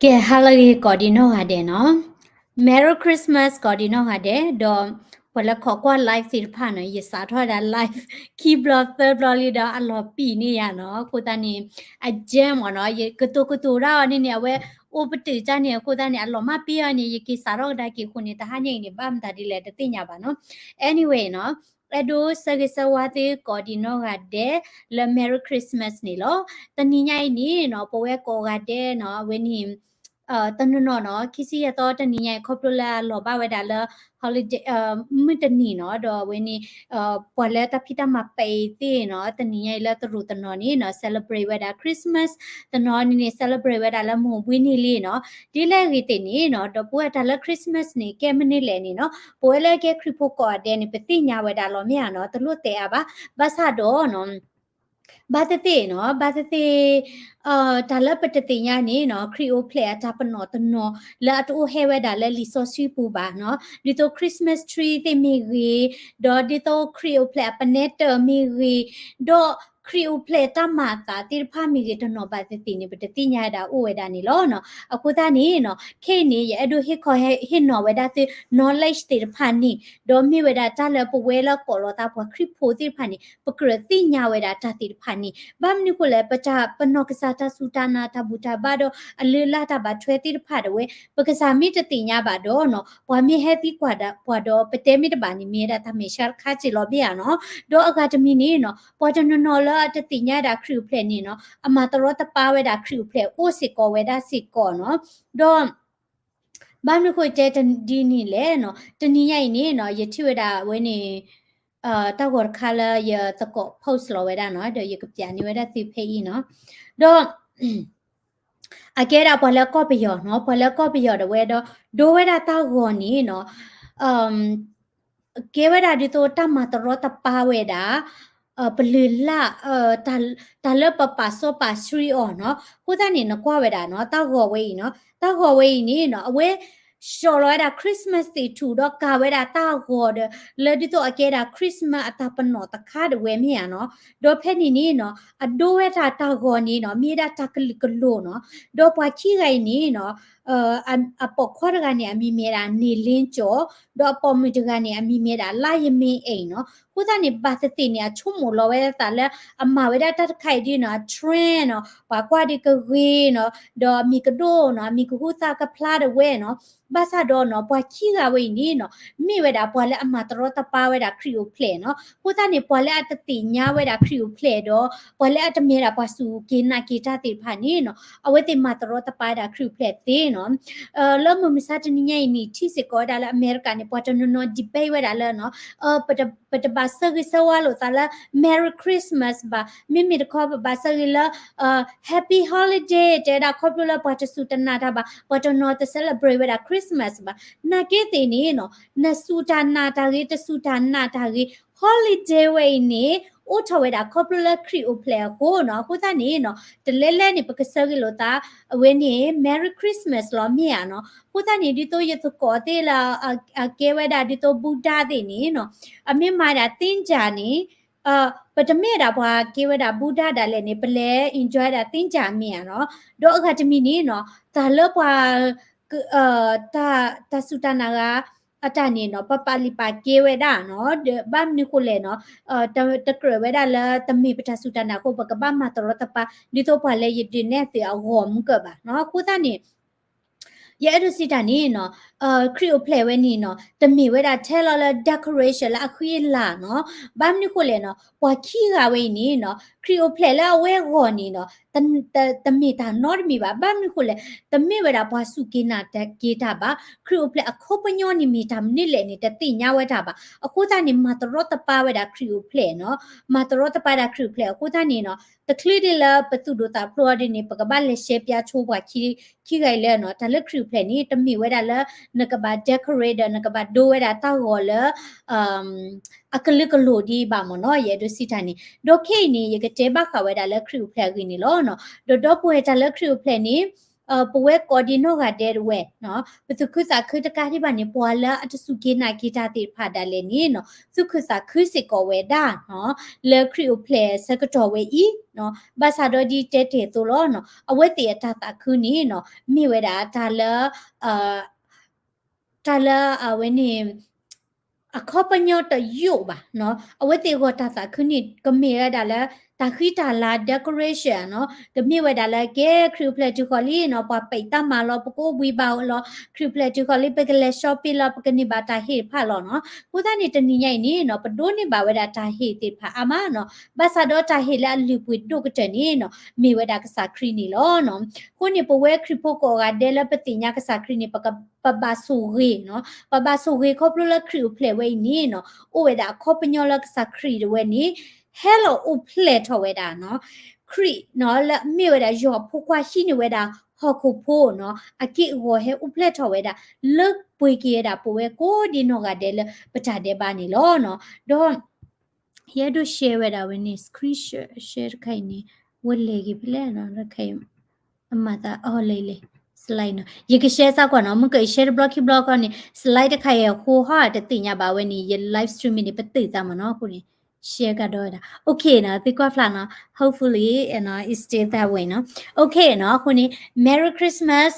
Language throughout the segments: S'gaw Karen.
ကဲ ဟါလၢအဂ့ၤ ကိးဒံနီၢ်ဂၤဒဲးနီၤ, Merry Christmas ကိးဒံနီၢ်ဂၤဒဲး, ဒီးပှၤလၢခိးကွၢ် live သ့ၣ်တဖၣ်နီၤ, ယစးထီၣ်ဝဲဒၣ် live ခံဘျီသၢဘျီလံဒီး အလီၤပံာ်န့ၢ်ယၤနီၤ, အဃိသတးန့ၣ် အ jam အီၤနီၤ, ယကတိၤကတိၤဒၣ်အီၤန့ၣ်န့ၣ် အဝဲအိၣ်ပတုာ်တၢ်န့ၣ် အဃိသတးန့ၣ် အလီၤမၢ်ပ့ၢ်အီၤန့ၣ် ယက့ၤစးထီၣ်ကဒါက့ၤအဃိန့ၣ် တဟါညါအံၤန့ၣ် ဘၣ်မတၤဒ်လဲၣ်တသ့ၣ်ညါဘၣ်နီၤ, anyway နီၤ, အဲၣ်ဒိးဆၢဂ့ၤဆၢဝါသုကိးဒံနီၢ်ဂၤဒဲးလၢ Merry Christmas န့ၣ်လီၤ. တနံၤညါအံၤန့ၣ်နီၤ ပဝဲကိးဂၤဒဲးနီၤ အဝဲန့ၣ် တနီၤနီၤနီၤ ခံဆံယဲၢ်သီတနံၤညါအံၤ ခီဖျိလၢအလီၤဘၣ်ဝဲဒၣ်လၢ holiday မုၢ်တနံၤနီၤ, ဒီးအဝဲန့ၣ် ပှၤလၢတၢ်ဖံးတၢ်မၤပာ်အံၤသ့ၣ်နီၤ တနံၤညါအံၤလၢတရူးတနီၤန့ၣ်နီၤ celebrate ဝဲဒၣ် Christmas, တနီၤန့ၣ်န့ၣ် celebrate ဝဲဒၣ်လၢမိၢ်ဘှံးနံၤလံနီၤ, ဒ်လဲၣ်ဂ့ၤသ့ၣ်န့ၣ်နီၤ ဒီပုၢ်ဝဲၢ်တၢ်လၢ Christmas န့ၣ် ကဲမနုၤလဲၣ်န့ၣ်နီၤ ပဝဲလၢကဲခရံာ်ဖိကိးဂၤဒဲးန့ၣ် ပသ့ၣ်ညါဝဲဒၣ်လီၤမ့ၢ်ဧါနီၤ, တလိၣ်တဲအါဘၣ်, ဘၣ်ဆၣ်ဒီးနီၤ ဘၣ်သ့ၣ်သ့ၣ်နီၤ ဘၣ်သ့ၣ်သ့ၣ် တၢ်လၢပတသ့ၣ်ညါန့ၣ်နီၤ ခရံာ်အိၣ်ဖျဲၣ်အတၢ်ပနီၣ်တနီၤ လၢအတအိၣ်ဟဲဝဲဒၣ်လၢလံာ်စီဆှံပူၤဘၣ်နီၤ, ဒ်သိး Christmas tree သ့ၣ်မ့ၢ်ဂ့ၤ, ဒီးဒ်သိးခရံာ်အိၣ်ဖျဲၣ်အပနဲတၢၣ်မ့ၢ်ဂ့ၤ, ဒီးခရံာ်အိၣ်ဖျဲၣ်တၢ်မၤအသးသ့ၣ်တဖၣ်မ့ၢ်ဂ့ၤ တနီၤဘၣ်သ့ၣ်သ့ၣ်န့ၣ် ပတသ့ၣ်ညါဝဲဒၣ်အိၣ်ဝဲဒၣ်န့ၣ်လီၤနီၤ. အဃိသတးန့ၣ်နီၤ ခဲအံၤန့ၣ် ယအဲၣ်ဒိးဟ့ၣ်ခီဟ့ၣ်နီၤဝဲဒၣ်သု knowledge သ့ၣ်တဖၣ်န့ၣ် ဒီးမ့ၢ်ဝဲဒၣ်တၢ်လၢပဝဲလၢကိးလီၤသးပှၤခရံာ်ဖိသ့ၣ်တဖၣ်န့ၣ် ပကြၢးသ့ၣ်ညါဝဲဒၣ်တၢ်သ့ၣ်တဖၣ်န့ၣ် ဘၣ်မနုၤဃိလဲၣ် ပတၢ်ပနီၢ်ကစၢ်တၢ်စူၢ်တၢ်နာ်တၢ်ဘူၣ်တၢ်ဘါဒီး အလုၢ်အလၢ်တၢ်ဘၣ်ထွဲသ့ၣ်တဖၣ်ဒၣ်ဝဲ ပကစၢ်မ့ၢ်တသ့ၣ်ညါဘၣ်ဒီးနီၤ ပှၤမ့ၢ်ဟဲသံကွၢ်ဒီး ပတဲမ့ၢ်တဘၣ်န့ၣ် မ့ၢ်ဝဲဒၣ်တၢ်မဲာ်ဆှးတခါစ့ၢ်လီၤမ့ၢ်ဧါနီၤ. ဒီးအဂၤတမံၤန့ၣ်နီၤ ပှၤတနီၤနီၤလၢအတသ့ၣ်ညါဒၣ်ခရံာ်အိၣ်ဖျဲၣ်န့ၣ်နီၤ အမၤတရီတပါဝဲဒၣ်ခရံာ်အိၣ်ဖျဲၣ်အိၣ်စ့ၢ်ကီးဝဲဒၣ်စ့ၢ်ကီးနီၤ. ဒီး ဘၣ်မနုၤဃိတဲဒ်န့ၣ်လဲၣ်နီၤ တနံၤညါအံၤန့ၣ်နီၤ ယထံၣ်ဝဲဒၣ်အဝဲန့ၣ် တၢ်ဂီၤတခါလၢယသကိး post လီၤဝဲဒၣ်နီၤ ဒီးယကပျးန့ၢ်ဝဲဒၣ်သုဖဲအံၤနီၤ. ဒီး အကဲဒၣ်ပှၤလၢကီၢ်ပယီၤနီၤ ပှၤလၢကီၢ်ပယီၤဒၣ်ဝဲဒီး ဒိဝဲဒၣ်တၢ်ဂီၤန့ၣ်နီၤ ကဲဝဲဒၣ်ဒ်သိးတၢ်မၤတရီတပါဝဲဒၣ် ပလုၢ်လၢ် တၢ်လၢပပာ်စီပာ်ဆှံအီၤနီၤ. အဃိသတးန့ၣ် နကွၢ်ဝဲဒၣ်နီၤ တၢ်ဂီၤဝဲအံၤနီၤ တၢ်ဂီၤဝဲအံၤန့ၣ်နီၤ အဝဲ ဆှီလီၤဝဲဒၣ် Christmas သ့ၣ်ထူၣ် ဒီးကၤဝဲဒၣ်တၢ်ဂီၤဒီး လၢဒ်သိးအကဲဒၣ် Christmas အတၢ်ပနီၣ်တခါဒၣ်ဝဲမ့ၢ်ဧါနီၤ. ဒီးဖဲန့ၣ်န့ၣ်နီၤ အဒိဝဲဒၣ်တၢ်ဂီၤန့ၣ်နီၤ မ့ၢ်ဝဲဒၣ်တၢ်ကလုာ်ကလိၤနီၤ. ဒီးပှၤခံဂၤအံၤန့ၣ်နီၤ အပိာ်ခွါတဂၤန့ၣ် အမံၤမ့ၢ်ဒၣ် နေလင်းကျော် ဒီးအပိာ်မုၣ်တဂၤန့ၣ် အမံၤမ့ၢ်ဒၣ် လါယမင်းအိမ်နီၤ. အဃိသတးန့ၣ် ဘၣ်သ့ၣ်သ့ၣ်န့ၣ် အဆိကမိၣ်လီၤဝဲဒၣ်သးလၢ အမၤဝဲဒၣ်တၢ်တခါအံၤဒ်နီၤ အ trend နီၤ ပှၤကွၢ်ဒ်ကဂ့ၤနီၤ ဒီးအမံၤကဒိၣ်နီၤ အမံၤကဟူသၣ်ကဖျါဒၣ်ဝဲနီၤ. ဘၣ်ဆၣ်ဒီးနီၤ ပှၤခံဂၤဝဲအံၤန့ၣ်နီၤ မ့ၢ်ဝဲဒၣ်ပှၤလၢအမၤတရီတပါဝဲဒၣ်ခရံာ်အိၣ်ဖျဲၣ်နီၤ. အဃိသတးန့ၣ် ပှၤလၢအတသ့ၣ်ညါဝဲဒၣ်ခရံာ်အိၣ်ဖျဲၣ်ဒီး ပှၤလၢအတမ့ၢ်ဒၣ်ပှၤစူၢ်က့ၤနာ်က့ၤတၢ်သ့ၣ်တဖၣ်န့ၣ်နီၤ အဝဲသ့ၣ်မၤတရီတပါဝဲဒၣ်ခရံာ်အိၣ်ဖျဲၣ်သ့နီၤ. လၢမုၢ်မဆါတနံၤညါအံၤန့ၣ် ထံၣ်စ့ၢ်ကီးဝဲဒၣ်လၢအမဲရကၤန့ၣ် ပှၤတနီၤနီၤ debate ဝဲဒၣ်လၢနီၤ ပတဘၣ်ဆၢဂ့ၤဆၢဝါလိာ်သးလၢ Merry Christmas ဘၣ်. မ့မ့ၢ်တခီပဘၣ်ဆၢဂ့ၤလၢ Happy Holiday တဲဝဲဒၣ်ခီဖျိလၢပှၤတစူၢ်တနာ်တၢ်ဘၣ် ပှၤတနီၤတ celebrate ဝဲဒၣ် Christmas ဘၣ်. နာ်က့သ့ၣ်န့ၣ်နီၤ နစူၢ်တၢ်နာ်တၢ်ဂ့ၤ တစူၢ်တၢ်နာ်တၢ်ဂ့ၤ holiday ဝဲအံၤန့ၣ် အိၣ်ထီၣ်ဝဲဒၣ်ခီဖျိလၢခရံာ်အိၣ်ဖျဲၣ်အဃိနီၤ. အဃိသတးန့ၣ်နီၤ တလဲလဲန့ၣ် ပကဆၢဂ့ၤလိာ်သး အဝဲန့ၣ် Merry Christmas လီၤမ့ၢ်ဧါနီၤ. အဃိသတးန့ၣ် ဒ်သိးယသကိးသ့ၣ်လၢ အကဲဝဲဒၣ်ဒ်သိး Buddha သ့ၣ်န့ၣ်နီၤ အမ့ၢ်မၤဒၣ်သ့ၣ်ကၠၣ်န့ၣ် ပတမ့ၢ်ဒၣ်ပှၤကဲဝဲဒၣ် Buddha ဒၣ်လဲာ်န့ၣ် ပလဲၤ enjoy ဒၣ်သ့ၣ်ကၠၣ်မ့ၢ်ဧါနီၤ. ဒီးအဂၤတမံၤန့ၣ်နီၤ တၢ်လၢပှၤ တၢ်စူၢ်တၢ်နာ်ဂၤ အတၢ်န့ၣ်နီၤ ပပာ်လုၢ်ပာ်ကဲဝဲဒၣ်နီၤ ဒီးဘၣ်မနုၤဃိလဲၣ်နီၤ တကြၢးဝဲဒၣ်လၢတမ့ၢ်ပတၢ်စူၢ်တၢ်နာ်အဃိ ပကဘၣ်မၤတရီတပါ ဒ်သိးပှၤလၢယဒုးနဲၣ်သုးအဂီၢ်မုၢ်ကၢၢ်ဘၣ်နီၤ. အဃိသတးန့ၣ် ယအဲၣ်ဒိးစံးတၢ်န့ၣ်နီၤ ခရံာ်အိၣ်ဖျဲၣ်ဝဲန့ၣ်နီၤ တမ့ၢ်ဝဲဒၣ်ထဲလီၤလၢ decoration လၢအဃံအလၤနီၤ. ဘၣ်မနုၤဃိလဲၣ်နီၤ ပှၤခံဂၤဝဲအံၤန့ၣ်နီၤ ခရံာ်အိၣ်ဖျဲၣ်လၢအဝဲအဂီၢ်န့ၣ်နီၤ တမ့ၢ်တၢ်နီတမံၤဘၣ်. ဘၣ်မနုၤဃိလဲၣ် တမ့ၢ်ဝဲဒၣ်ပှၤစူၢ်က့ၤနာ်က့ၤတၢ်ဘၣ်. ခရံာ်အိၣ်ဖျဲၣ်အခီပညီန့ၣ်မ့ၢ်တၢ်မနုၤလဲၣ်န့ၣ် တသ့ၣ်ညါဝဲတၢ်ဘၣ်. အဃိသတးန့ၣ် မၤတရီတပါဝဲဒၣ်ခရံာ်အိၣ်ဖျဲၣ်နီၤ. မၤတရီတပါဒၣ်ခရံာ်အိၣ်ဖျဲၣ်အဃိသတးန့ၣ်နီၤ တချုးဒ်လၢပသူၣ်ဒိၣ်သးဖျိးအီၤဒ်န့ၣ် ပကဘၣ်လဲၤရှဲပၠါဆိပှၤခံ ခံဂၤအံၤလၢနီၤ တၢ်လၢခရံာ်အိၣ်ဖျဲၣ်န့ၣ် တမ့ၢ်ဝဲဒၣ်လၢ နကဘၣ် decorate ဒီး နကဘၣ်ဒိဝဲဒၣ်တၢ်ဂီၤလၢ အကလုာ်ကလိာ်ဒံးဘၣ်မ့ၢ်နီၤ ယအဲၣ်ဒိးစံးတၢ်န့ၣ်. ဒီးခဲအံၤန့ၣ် ယကတဲဘၣ်ဃးဝဲဒၣ်လၢခရံာ်အိၣ်ဖျဲၣ်အဂ့ၢ်န့ၣ်လီၤ. ဒီးဒီပုၢ်ဝဲၢ်တၢ်လၢခရံာ်အိၣ်ဖျဲၣ်န့ၣ် ပဝဲကိးဒံနီၢ်ဂၤဒဲးတဝဲနီၤ ပသူၣ်ခုသးခုတကးဒံးဘၣ်န့ၣ် ပှၤလၢအတစူၢ်က့ၤနာ်က့ၤတၢ်သ့ၣ်တဖၣ်ဒၣ်လဲာ်န့ၣ်နီၤ သူၣ်ခုသးခုစ့ၢ်ကီးဝဲဒၣ်နီၤ လၢခရံာ်အိၣ်ဖျဲၣ်အဆၢကတီၢ်ဝဲအံၤနီၤ ဘၣ်ဆၣ်ဒီးဒ်တဲတ့ၢ်အသိးလီၤနီၤ အဝဲသ့ၣ်အတၢ်သးခုန့ၣ်နီၤ မ့ၢ်ဝဲဒၣ်တၢ်လၢ တၢ်လၢအဝဲန့ၣ် အခီပညီတယိာ်ဘၣ်နီၤ အဝဲသ့ၣ်အဂီၢ်တၢ်သးခုန့ၣ် ကမ့ၢ်ဝဲဒၣ်လၢ တၢ်ဃံတၢ်လၤ decoration နီၤ ကမ့ၢ်ဝဲဒၣ်လၢကဲ ခရံာ်အိၣ်ဖျဲၣ်တုၤဃီၤလံနီၤ ပှၤပာ်တၢ်မၤလီၤ ပကအိၣ်ဘှံးဘၣ်လီၤ ခရံာ်အိၣ်ဖျဲၣ်တုၤဃီၤလံ ပကလဲၤ shopping လီၤ ပကန့ၢ်ဘၣ်တၢ်ဟ့ၣ်တဖၣ်လီၤနီၤ အဃိသတးန့ၣ် တနံၤညါအံၤန့ၣ်နီၤ ပဒိးန့ၢ်ဘၣ်ဝဲဒၣ်တၢ်ဟ့ၣ်သ့ၣ်တဖၣ်အါမးနီၤ ဘၣ်ဆၣ်ဒီးတၢ်ဟ့ၣ်လၢအလုၢ်ပှ့ၤဒိၣ်ကတၢၢ်န့ၣ်နီၤ မ့ၢ်ဝဲဒၣ်ကစၢ်ခရံာ်န့ၣ်လီၤနီၤ အဃိန့ၣ် ပဝဲခရံာ်ဖိကိးဂၤဒဲးလၢပသ့ၣ်ညါကစၢ်ခရံာ်န့ၣ် ပက ပဘၣ်ဆိၣ်ဂ့ၤနီၤ ပဘၣ်ဆိၣ်ဂ့ၤခီဖျိလၢခရံာ်အိၣ်ဖျဲၣ်ဝဲအံၤန့ၣ်နီၤ အိၣ်ဝဲဒၣ်အခီပညီလၢကစၢ်ခရံာ်တဝဲန့ၣ် ဟဲလီၤအိၣ်ဖျဲၣ်ထီၣ်ဝဲဒၣ်နီၤ ခရံာ်နီၤ လၢအမ့ၢ်ဝဲဒၣ်ယွၤအဖိခွါဟံးန့ၢ်ဝဲဒၣ် ဟီၣ်ခိၣ်ဖိနီၤ အက့ၢ်အဂီၤဟဲအိၣ်ဖျဲၣ်ထီၣ်ဝဲဒၣ် လၢပှ့ၤက့ၤဝဲဒၣ်ပဝဲကိးဒံနီၢ်ဂၤဒဲးလၢပတၢ်ဒဲးဘးန့ၣ်လီၤနီၤ ဒီး ယအဲၣ်ဒိး share ဝဲဒၣ်ဝဲန့ၣ် screenshot share တခါအံၤန့ၣ် ဝဲလဲၤက့ၤဖဲလဲၣ်နီၤ တခါအံၤ အမၤသးအီၤလဲၤလဲၤ slide နီၤ ယက share စ့ၢ်ကီးနီၤ မုၢ်က share တဘျီခံဘျီခီန့ၣ် slide တခါအံၤအဃိဟီတသ့ၣ်ညါဘၣ်ဝဲန့ၣ် ယ live stream န့ၣ် ပတုာ်သးမးနီၤ အဃိန့ၣ် share ကဒီးဝဲဒၣ် okay နီၤ သုကွၢ်ဖျါနီၤ hopefully you know it's still that way နီၤ okay နီၤ အဃိန့ၣ် Merry Christmas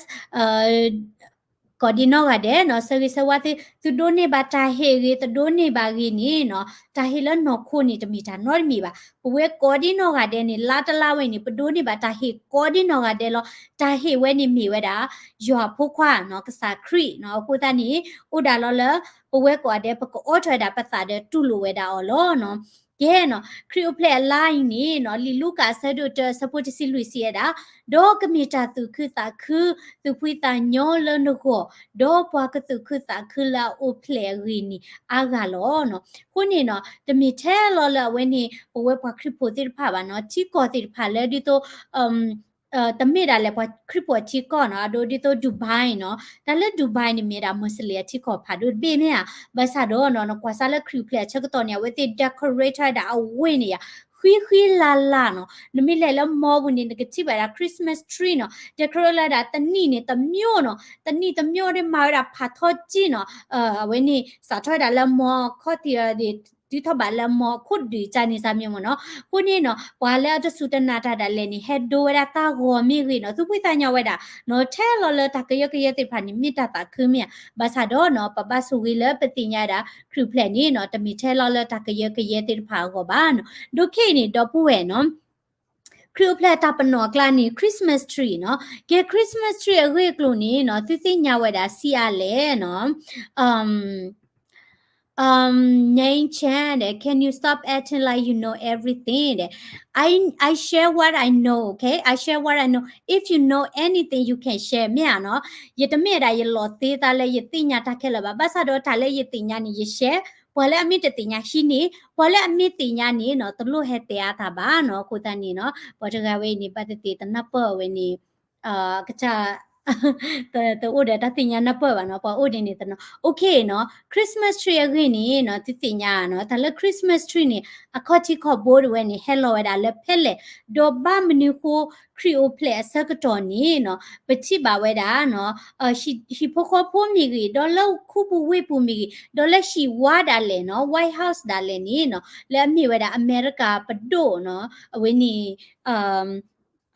ကိးဒံနီၢ်ဂၤဒဲးနီၤ ဆၢဂ့ၤဆၢဝါသု သုဒိးန့ၢ်ဘၣ်တၢ်ဟ့ၣ်ဂ့ၤ တဒိးန့ၢ်ဘၣ်ဂ့ၤန့ၣ်နီၤ တၢ်ဟ့ၣ်လၢနီၢ်ခိန့ၣ် တမ့ၢ်တၢ်နီတမံၤဘၣ်. ပဝဲကိးဒံနီၢ်ဂၤဒဲးန့ၣ် လါတလါဝဲန့ၣ် ပဒိးန့ၢ်ဘၣ်တၢ်ဟ့ၣ်ကိးဒံနီၢ်ဂၤဒဲးလီၤ. တၢ်ဟ့ၣ်ဝဲန့ၣ်မ့ၢ်ဝဲဒၣ် ယွၤဖိခွါနီၤ ကစၢ်ခရံာ်နီၤ. အဃိသတးန့ၣ် အိၣ်ဒၣ်လီၤလၢ ပဝဲကိးဂၤဒဲး ပကအိးထီၣ်ဝဲဒၣ်ပသးဒီးတူၢ်လိာ်ဝဲဒၣ်အီၤလီၤနီၤ. ကဲနီၤ ခရံာ်အိၣ်ဖျဲၣ်အလါအံၤန့ၣ်နီၤ လံာ်လူၤကၣ်အဆၢဒိၣ်တၢ အဆၢဖိတဆံလွံၢ်စံးဝဲဒၣ်, ဒီးကမ့ၢ်တၢ်သူၣ်ခုသးခု သူၣ်ဖှံသးညီလၢနဂီၢ်, ဒီးပှၤကသူၣ်ခုသးခုလၢအအိၣ်ဖျဲၣ်အဂ့ၢ်န့ၣ် အါဂၤလီၤနီၤ. အဃိန့ၣ်နီၤ တမ့ၢ်ထဲလီၤလၢအဝဲန့ၣ် ပဝဲပှၤခရံာ်ဖိသ့ၣ်တဖၣ်ဘၣ်နီၤ, ထံကီၢ်သ့ၣ်တဖၣ်လၢဒ်သိး တမ့ၢ်ဒၣ်လဲာ်ပှၤခရံာ်ဖိအထံကီၢ်နီၤ, အဒိဒ်သိး Dubai နီၤ, တၢ်လၢ Dubai န့ၣ် မ့ၢ်ဒၣ် Muslim အထံကီၢ်ဖးဒိၣ်တဘ့ၣ်မ့ၢ်ဧါ. ဘၣ်ဆၣ်ဒီးနီၤ နကွၢ်စၢ်လၢခရံာ်အိၣ်ဖျဲၣ်အဆၢကတီၢ်န့ၣ် အဝဲသ့ၣ် decorate ထီၣ်ဝဲဒၣ်အဝ့ၢ်န့ၣ်ယါ ဃံဃံလၤလၤနီၤ. နမ့ၢ်လဲၤလၢ mall ပူၤန့ၣ် နကထံၣ်ဘၣ်ဒၣ် Christmas tree နီၤ, decorate လၢဒၣ်တနံၣ်န့ၣ် တစ်မျိုး နီၤ, တနံၣ် တစ်မျိုး ဒီးမၤဝဲဒၣ်ဖးထီကံနီၤ. အဝဲန့ၣ် စးထီၣ်ဝဲဒၣ်လၢ mall ခီၣ်ထံးဒီး တုၤထီၣ်ဘၣ်လၢ mall ခိၣ်ဒုး ကန့ၣ်စၢ်မံမနီၤ. အဃိန့ၣ်နီၤ ပှၤလၢအတစူၢ်တနာ်တၢ်ဒၣ်လဲာ်န့ၣ် ဟဲဒိဝဲဒၣ်တၢ်ဂီၤမ့ၢ်ဂ့ၤနီၤ, သူၣ်ဖှံသးညီဝဲဒၣ်နီၤ, ထဲလီၤလၢတၢ်ကယၢကယဲသ့ၣ်တဖၣ်န့ၣ် မ့ၢ်တၢ်သးခုမ့ၢ်ဧါ. ဘၣ်ဆၣ်ဒီးနီၤ ပဘၣ်ဆိၣ်ဂ့ၤလၢပသ့ၣ်ညါဒၣ် ခရံာ်အိၣ်ဖျဲၣ်န့ၣ်နီၤ တမ့ၢ်ထဲလီၤလၢတၢ်ကယၢကယဲသ့ၣ်တဖၣ်အဂီၢ်ဘၣ်နီၤ. ဒီးခဲအံၤန့ၣ် ဒီပုၢ်ဝဲၢ်နီၤ ခရံာ်အိၣ်ဖျဲၣ်အတၢ်ပနီၣ်အကျါန့ၣ် Christmas tree နီၤ. ကဲ Christmas tree အဂ့ၢ်အကျိၤန့ၣ်နီၤ သုသ့ၣ်ညါဝဲဒၣ်ဆံးအါလဲၣ်နီၤ. Um, Nyan Chan ဒီး can you stop acting like you know everything ဒီး I, I share what I know, okay? I share what I know. If you know anything, you can share မ့ၢ်ဧါနီၤ. ယတမ့ၢ်ဒၣ်ယလီၤသ့သးလၢယသ့ၣ်ညါတၢ်ခဲလၢာ်ဘၣ်. ဘၣ်ဆၣ်ဒီးတၢ်လၢယသ့ၣ်ညါန့ၣ် ယ share, ပှၤလၢအမ့ၢ်တသ့ၣ်ညါဟံးန့ၢ်, ပှၤလၢအမ့ၢ်သ့ၣ်ညါန့ၣ်နီၤ တလိၣ်ဟဲတဲအါတၢ်ဘၣ်နီၤ. အဃိသတးန့ၣ်နီၤ ပှၤတဂၤဝဲအံၤန့ၣ် ဘၣ်သ့ၣ်သ့ၣ်တနၢ်ပၢၢ်ဝဲန့ၣ် ကစၢ် တအိၣ်ဒီးတၢ်သ့ၣ်ညါနၢ်ပၢၢ်ဘၣ်နီၤ, ပှၤအိၣ်ဒ်န့ၣ်တနီၤ. Okay နီၤ Christmas tree အဂ့ၢ်န့ၣ်နီၤ သုသ့ၣ်ညါနီၤ တၢ်လၢ Christmas tree န့ၣ် အခီၣ်ထံးခီၣ်ဘိတဝဲန့ၣ် ဟဲလီၤဝဲဒၣ်လၢဖဲလဲၣ်, ဒီးဘၣ်မနုၤဃိ ခရံာ်အိၣ်ဖျဲၣ်အဆၢကတီၢ်န့ၣ်နီၤ ပထံၣ်ဘၣ်ဝဲဒၣ်နီၤ ဟံၣ်ဖိဃီဖိမ့ၢ်ဂ့ၤ, ဒီးလၢခူပူၤဝ့ၢ်ပူၤမ့ၢ်ဂ့ၤ, ဒီးလၢဟံၣ်ဝါဒၣ်လဲာ်နီၤ White House ဒၣ်လဲာ်န့ၣ်နီၤ လၢအမ့ၢ်ဝဲဒၣ်အမဲရကၤပဒိၣ်နီၤ အဝဲန့ၣ်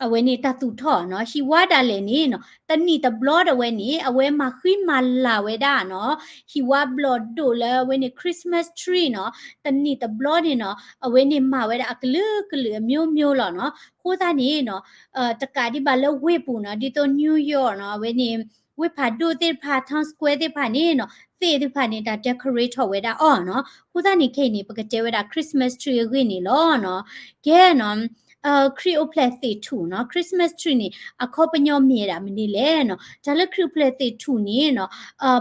အဝဲန့ၣ်တၢ်သူၣ်ထီၣ်နီၤ ဟံၣ်ဝါဒၣ်လဲာ်န့ၣ်နီၤ တနံၣ်တဘျီတဝဲန့ၣ် အဝဲမၤဃံမၤလၤဝဲဒၣ်နီၤ ဟံၣ်ဝါဘျီၣ်ဒိၣ်လၢအဝဲန့ၣ် Christmas tree နီၤ တနံၣ်တဘျီန့ၣ်နီၤ အဝဲန့ၣ်မၤဝဲဒၣ်အကလုာ်ကလုာ်အမျိုးမျိုးလီၤနီၤ. အဃိသတးန့ၣ်နီၤ တကးဒံးဘၣ်လၢဝ့ၢ်ပူၤနီၤ ဒ်သိး New York နီၤ အဝဲန့ၣ် ဝ့ၢ်ဖးဒိၣ်သ့ၣ်တဖၣ် Times Square သ့ၣ်တဖၣ်န့ၣ်နီၤ သ့ၣ်သ့ၣ်တဖၣ်န့ၣ် တၢ် decorate ထီၣ်ဝဲဒၣ်အီၤနီၤ. အဃိသတးန့ၣ် ခဲအံၤန့ၣ် ပကတဲဝဲဒၣ် Christmas tree အဂ့ၢ်န့ၣ်လီၤနီၤ. ကဲနီၤ ခရံာ်အိၣ်ဖျဲၣ်သ့ၣ်ထူၣ်နီၤ Christmas tree န့ၣ် အခီပညီမ့ၢ်ဝဲဒၣ်မနုၤလဲၣ်နီၤ. တၢ်လၢခရံာ်အိၣ်ဖျဲၣ်သ့ၣ်ထူၣ်န့ၣ်နီၤ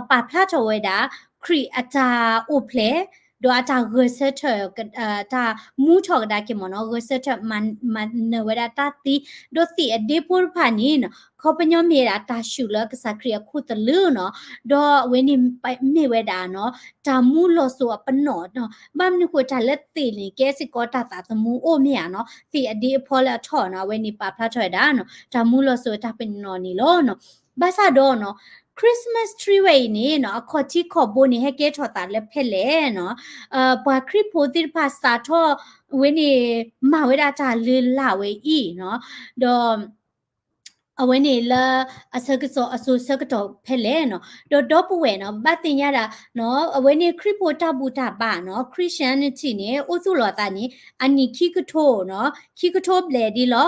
ပာ်ဖျါထီၣ်ဝဲဒၣ် ခရံာ်အတၢ်အိၣ်ဖျဲၣ် ဒီးအတၢ်ဂဲၤဆၢထၢၣ် တၢ်မူထီၣ်ကဒါက့ၤမ့ၢ်နီၤ, ဂဲၤဆၢထၢၣ်မၤနၢၤဝဲဒၣ်တၢ်သံ, ဒီးသ့ၣ်အဒ့ဖိတဖၣ်န့ၣ်နီၤ ခီပညီမ့ၢ်ဝဲဒၣ်တၢ်ဆူၣ်လၢကစၢ်ခရံာ်အခိၣ်သလုးနီၤ, ဒီးအဝဲန့ၣ်မ့ၢ်ဝဲဒၣ်နီၤ တၢ်မူလီၤစိၤအပနီၣ်နီၤ, ဘၣ်မနုၤဃိတၢ်လၢသ့ၣ်န့ၣ် ကဲစ့ၢ်ကီးတၢ်သးသမူအိၣ်မ့ၢ်ဧါနီၤ, သ့ၣ်အဒ့အဖီလၢအထီၣ်နီၤ, အဝဲန့ၣ်ပာ်ဖျါထီၣ်ဝဲဒၣ်နီၤ တၢ်မူလီၤစိၤတၢ်ပနီၣ်န့ၣ်လီၤနီၤ. ဘၣ်ဆၣ်ဒီးနီၤ Christmas tree ဝဲအံၤန့ၣ်နီၤ အခီၣ်ထံးခီၣ်ဘိန့ၣ် ဟဲကဲထီၣ်သးလၢဖဲလဲၣ်နီၤ, ပှၤခရံာ်ဖိသ့ၣ်တဖၣ်စးထီၣ်ဝဲန့ၣ် မၤဝဲဒၣ်တၢ်လုၢ်လၢ်ဝဲအံၤနီၤ, ဒီး အဝဲန့ၣ်လၢ အဆၢကတီၢ်အစိၤဆၢကတီၢ်ဖဲလဲၣ်နီၤ, ဒီးဒီပုၢ်ဝဲၢ်နီၤ ဘၣ်သ့ၣ်ညါဒၣ်နီၤ အဝဲန့ၣ်ခရံာ်ဖိတၢ်ဘူၣ်တၢ်ဘါနီၤ Christianity န့ၣ် အိၣ်သူၣ်လီၤသးန့ၣ် အနံၣ်ခံကထိနီၤ ခံကထိဘျဲၣ်ဒ်လီၤ,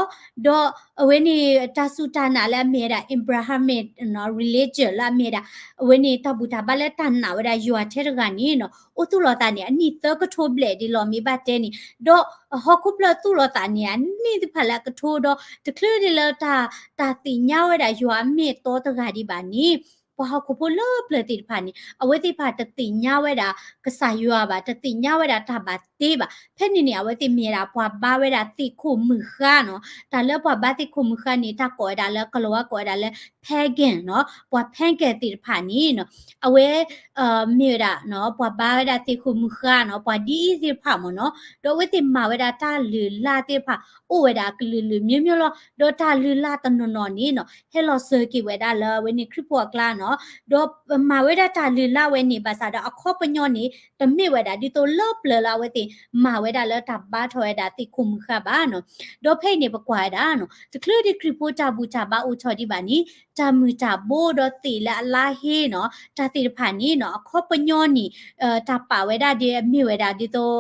ဒီးအဝဲန့ၣ်တၢ်စူၢ်တၢ်နာ်လၢအမ့ၢ်ဝဲဒၣ် Abrahamic နီၤ religion လၢအမ့ၢ်ဝဲဒၣ် အဝဲန့ၣ်တၢ်ဘူၣ်တၢ်ဘါလၢတၢ်နာ်ဝဲဒၣ်ယွၤထဲတဂၤန့ၣ်နီၤ အိၣ်သူၣ်လီၤသးန့ၣ် အနံၣ်သၢကထိဘျဲၣ်ဒ်လီၤ မ့ၢ်ဘၣ်တဲန့ၣ်, ဒီးဟီၣ်ခိၣ်ဖျၢၣ်သူၣ်လီၤသးန့ၣ် အနံၣ်သ့ၣ်တဖၣ်လၢအကထိဒီး တချုးဒ်လၢတၢ် တၢ်သ့ၣ်ညါဝဲဒၣ်ယွၤအမ့ၢ်အတီတဂၤဒံးဘၣ်န့ၣ် ပှၤဟီၣ်ခိၣ်ဖိလၢပျၢၤသ့ၣ်တဖၣ်န့ၣ် အဝဲသ့ၣ်တဖၣ်တသ့ၣ်ညါဝဲဒၣ်ကစၢ်ယွၤဘၣ်, တသ့ၣ်ညါဝဲဒၣ်တၢ်ဘၣ်တ့ဘၣ်. ဖဲန့ၣ်န့ၣ် အဝဲသ့ၣ်မ့ၢ်ဝဲဒၣ်ပှၤဘါဝဲဒၣ်သ့ၣ်ခိၣ်မုၢ်ဃါနီၤ, တၢ်လၢပှၤဘါသ့ၣ်ခိၣ်မုၢ်ဃါန့ၣ် တၢ်ကိးဝဲဒၣ်လၢ ကလၤဝါကိးဝဲဒၣ်လၢ pagan နီၤ, ပှၤ pagan သ့ၣ်တဖၣ်န့ၣ်နီၤ အဝဲ မ့ၢ်ဝဲဒၣ်နီၤ ပှၤဘါဝဲဒၣ်သ့ၣ်ခိၣ်မုၢ်ဃါနီၤ, ပှၤဒ်အံၤသ့ၣ်တဖၣ်မ့ၢ်နီၤ, ဒီးအဝဲသ့ၣ်မၤဝဲဒၣ်တၢ်လုၢ်လၢ်သ့ၣ်တဖၣ် အိၣ်ဝဲဒၣ်ကလုာ်လုာ်မျိုးမျိုးလီၤ. ဒီးတၢ်လုၢ်လၢ်တနီၤနီၤန့ၣ်နီၤ ဟဲလီၤစၢၤက့ၤဝဲဒၣ်လၢအဝဲန့ၣ်ခရံာ်ဖိအကျါနီၤ, ဒီးမၤဝဲဒၣ်တၢ်လုၢ်လၢ်ဝဲန့ၣ် ဘၣ်ဆၣ်ဒီးအခီပညီန့ၣ် တမ့ၢ်ဝဲဒၣ်ဒ်သိးလၢပျၢၤလၢအဝဲသ့ၣ်မၤဝဲဒၣ်လၢတၢ်ဘါထီၣ်ဝဲဒၣ်သ့ၣ်ခိၣ်မုၢ်ဃါဘၣ်နီၤ. ဒီးဖဲအံၤန့ၣ် ပကွၢ်ဝဲဒၣ်နီၤ တချုးဒံးခရံာ်ဖိတၢ်ဘူၣ်တၢ်ဘါအိၣ်ထီၣ်ဒံးဘၣ်န့ၣ် တၢ်မုၢ်တၢ်ဘိဒီးသ့ၣ်လၢအလါဟ့နီၤ တၢ်သ့ၣ်တဖၣ်န့ၣ်နီၤ အခီပညီန့ၣ် တၢ်ပာ်ဝဲဒၣ်ဒ်မ့ၢ်ဝဲဒၣ်ဒ်သိး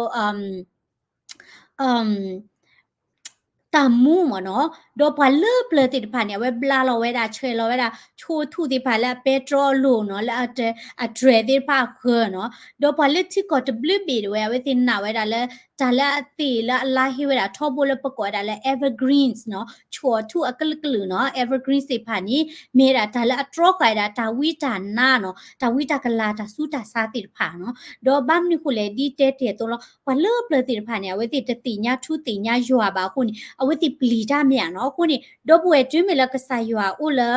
တၢ်မူမ့ၢ်နီၤ, ဒီးပှၤလၢပျၢၤသ့ၣ်တဖၣ်န့ၣ် အဝဲဘျါလီၤဝဲဒၣ် ဆှဲးလီၤဝဲဒၣ် ဆိအထူၣ်သ့ၣ်တဖၣ်လၢအပဲတြီအလိၤနီၤ လၢအတြဲၤသ့ၣ်တဖၣ်အဃၢၤနီၤ, ဒီးပှၤလၢထံကီၢ်တဘျုးဘ့ၣ်တဝဲ အဝဲသ့ၣ်နာ်ဝဲဒၣ်လၢ တၢ်လၢအသ့ၣ်လၢအလါဟ့ဝဲဒၣ်ထီဘိလၢပကိးဝဲဒၣ်လၢ evergreens နီၤ, ဆိအထူၣ်အကလုာ်ကလုာ်နီၤ, evergreens သ့ၣ်တဖၣ်န့ၣ် မ့ၢ်ဝဲဒၣ်တၢ်လၢအတြီဃာ်ဝဲဒၣ်တၢ်ဝံတၢ်နါနီၤ, တၢ်ဝံတၢ်ကလၤတၢ်ဆူးတၢ်ဆါသ့ၣ်တဖၣ်နီၤ, ဒီးဘၣ်မနုၤဃိလဲၣ် ဒ်တဲတ့ၢ်အသိးလီၤ ပှၤလၢပျၢၤသ့ၣ်တဖၣ်န့ၣ် အဝဲသ့ၣ်တသ့ၣ်ညါထူသ့ၣ်ညါယွၤဘၣ်အဃိန့ၣ် အဝဲသ့ၣ်ပျံၤတၢ်မ့ၢ်ဧါနီၤ, အဃိန့ၣ် ဒီပုၢ်ဝဲၢ်တုၤမ့ၢ်လၢကစၢ်ယွၤအိၣ်လၢ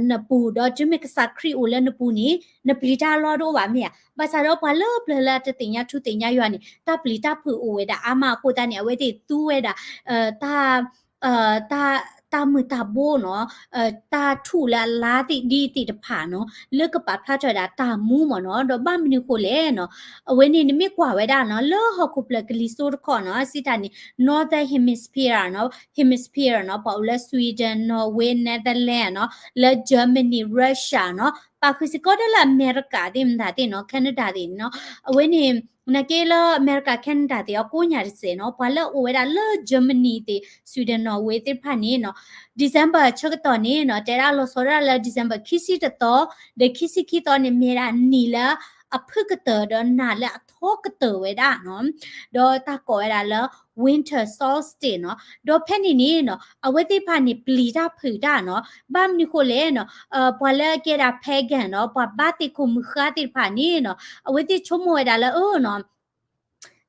နပူၤ ဒီးတုၤမ့ၢ်ကစၢ်ခရံာ်အိၣ်လၢနပူၤန့ၣ် နပျံၤတၢ်အလီၢ်တအိၣ်ဘၣ်မ့ၢ်ဧါ, ဘၣ်ဆၣ်ဒီးပှၤလၢပျၢၤလၢအတသ့ၣ်ညါထူသ့ၣ်ညါယွၤန့ၣ် တၢ်ပျံၤတၢ်ဖုးအိၣ်ဝဲဒၣ်အါမးအဃိသတးန့ၣ် အဝဲသ့ၣ်သူဝဲဒၣ် တၢ် တၢ်မုၢ်တၢ်ဘိနီၤ, တၢ်ထူၣ်လၢအလါသ့ၣ်ဒ်သ့ၣ်တဖၣ်နီၤ လၢကပာ်ဖျါထီၣ်ဝဲဒၣ်တၢ်မူမ့ၢ်နီၤ, ဒီးဘၣ်မနုၤဃိလဲၣ်နီၤ, အဝဲန့ၣ်နမ့ၢ်ကွၢ်ဝဲဒၣ်နီၤ လၢဟီၣ်ခိၣ်ဖျၢၣ်ကလံၤစိးတခီနီၤ စံးတၢ်န့ၣ် Northern Hemisphere နီၤ, Hemisphere နီၤ ပှၤအိၣ်လၢ Sweden Norway Netherlands နီၤ, လၢ Germany Russia နီၤ, ပာ်ဃုာ်စ့ၢ်ကီးဒၣ်လၢအမဲရကၤသ့ၣ်မတၤသ့ၣ်နီၤ Canada သ့ၣ်နီၤ, အဝဲန့ၣ် နာ်က့လၢအမဲရကၤ Canada သ့ၣ် အကိးညါတစဲးနီၤ, ပှၤလၢအအိၣ်ဝဲဒၣ်လၢ Germany သ့ၣ် Sweden Norway သ့ၣ်တဖၣ်န့ၣ်နီၤ, December ဆၢကတီၢ်န့ၣ်နီၤ တဲဒၣ်လီၤဆီဒၣ်လၢ December ခံဆံတသီ ဒီးခံဆံခံသီန့ၣ် မ့ၢ်ဒၣ်နံၣ်လၢအဖုၣ်ကတၢၢ် ဒီးနၤလၢအထီကတၢၢ်ဝဲဒၣ်နီၤ, ဒီးတၢ်ကိးဝဲဒၣ်လၢ winter solstice နီၤ, ဒီးဖဲန့ၣ်န့ၣ်နီၤ အဝဲသ့ၣ်တဖၣ်န့ၣ် ပျံၤတၢ်ဖုးတၢ်နီၤ, ဘၣ်မနုၤဃိလဲၣ်နီၤ, ပှၤလၢအကဲဒၣ် pagan နီၤ ပှၤဘါသ့ၣ်ခိၣ်မုၢ်ဃါသ့ၣ်တဖၣ်န့ၣ်နီၤ အဝဲသ့ၣ်ဆိကမိၣ်ဝဲဒၣ်လၢ အၢနီၤ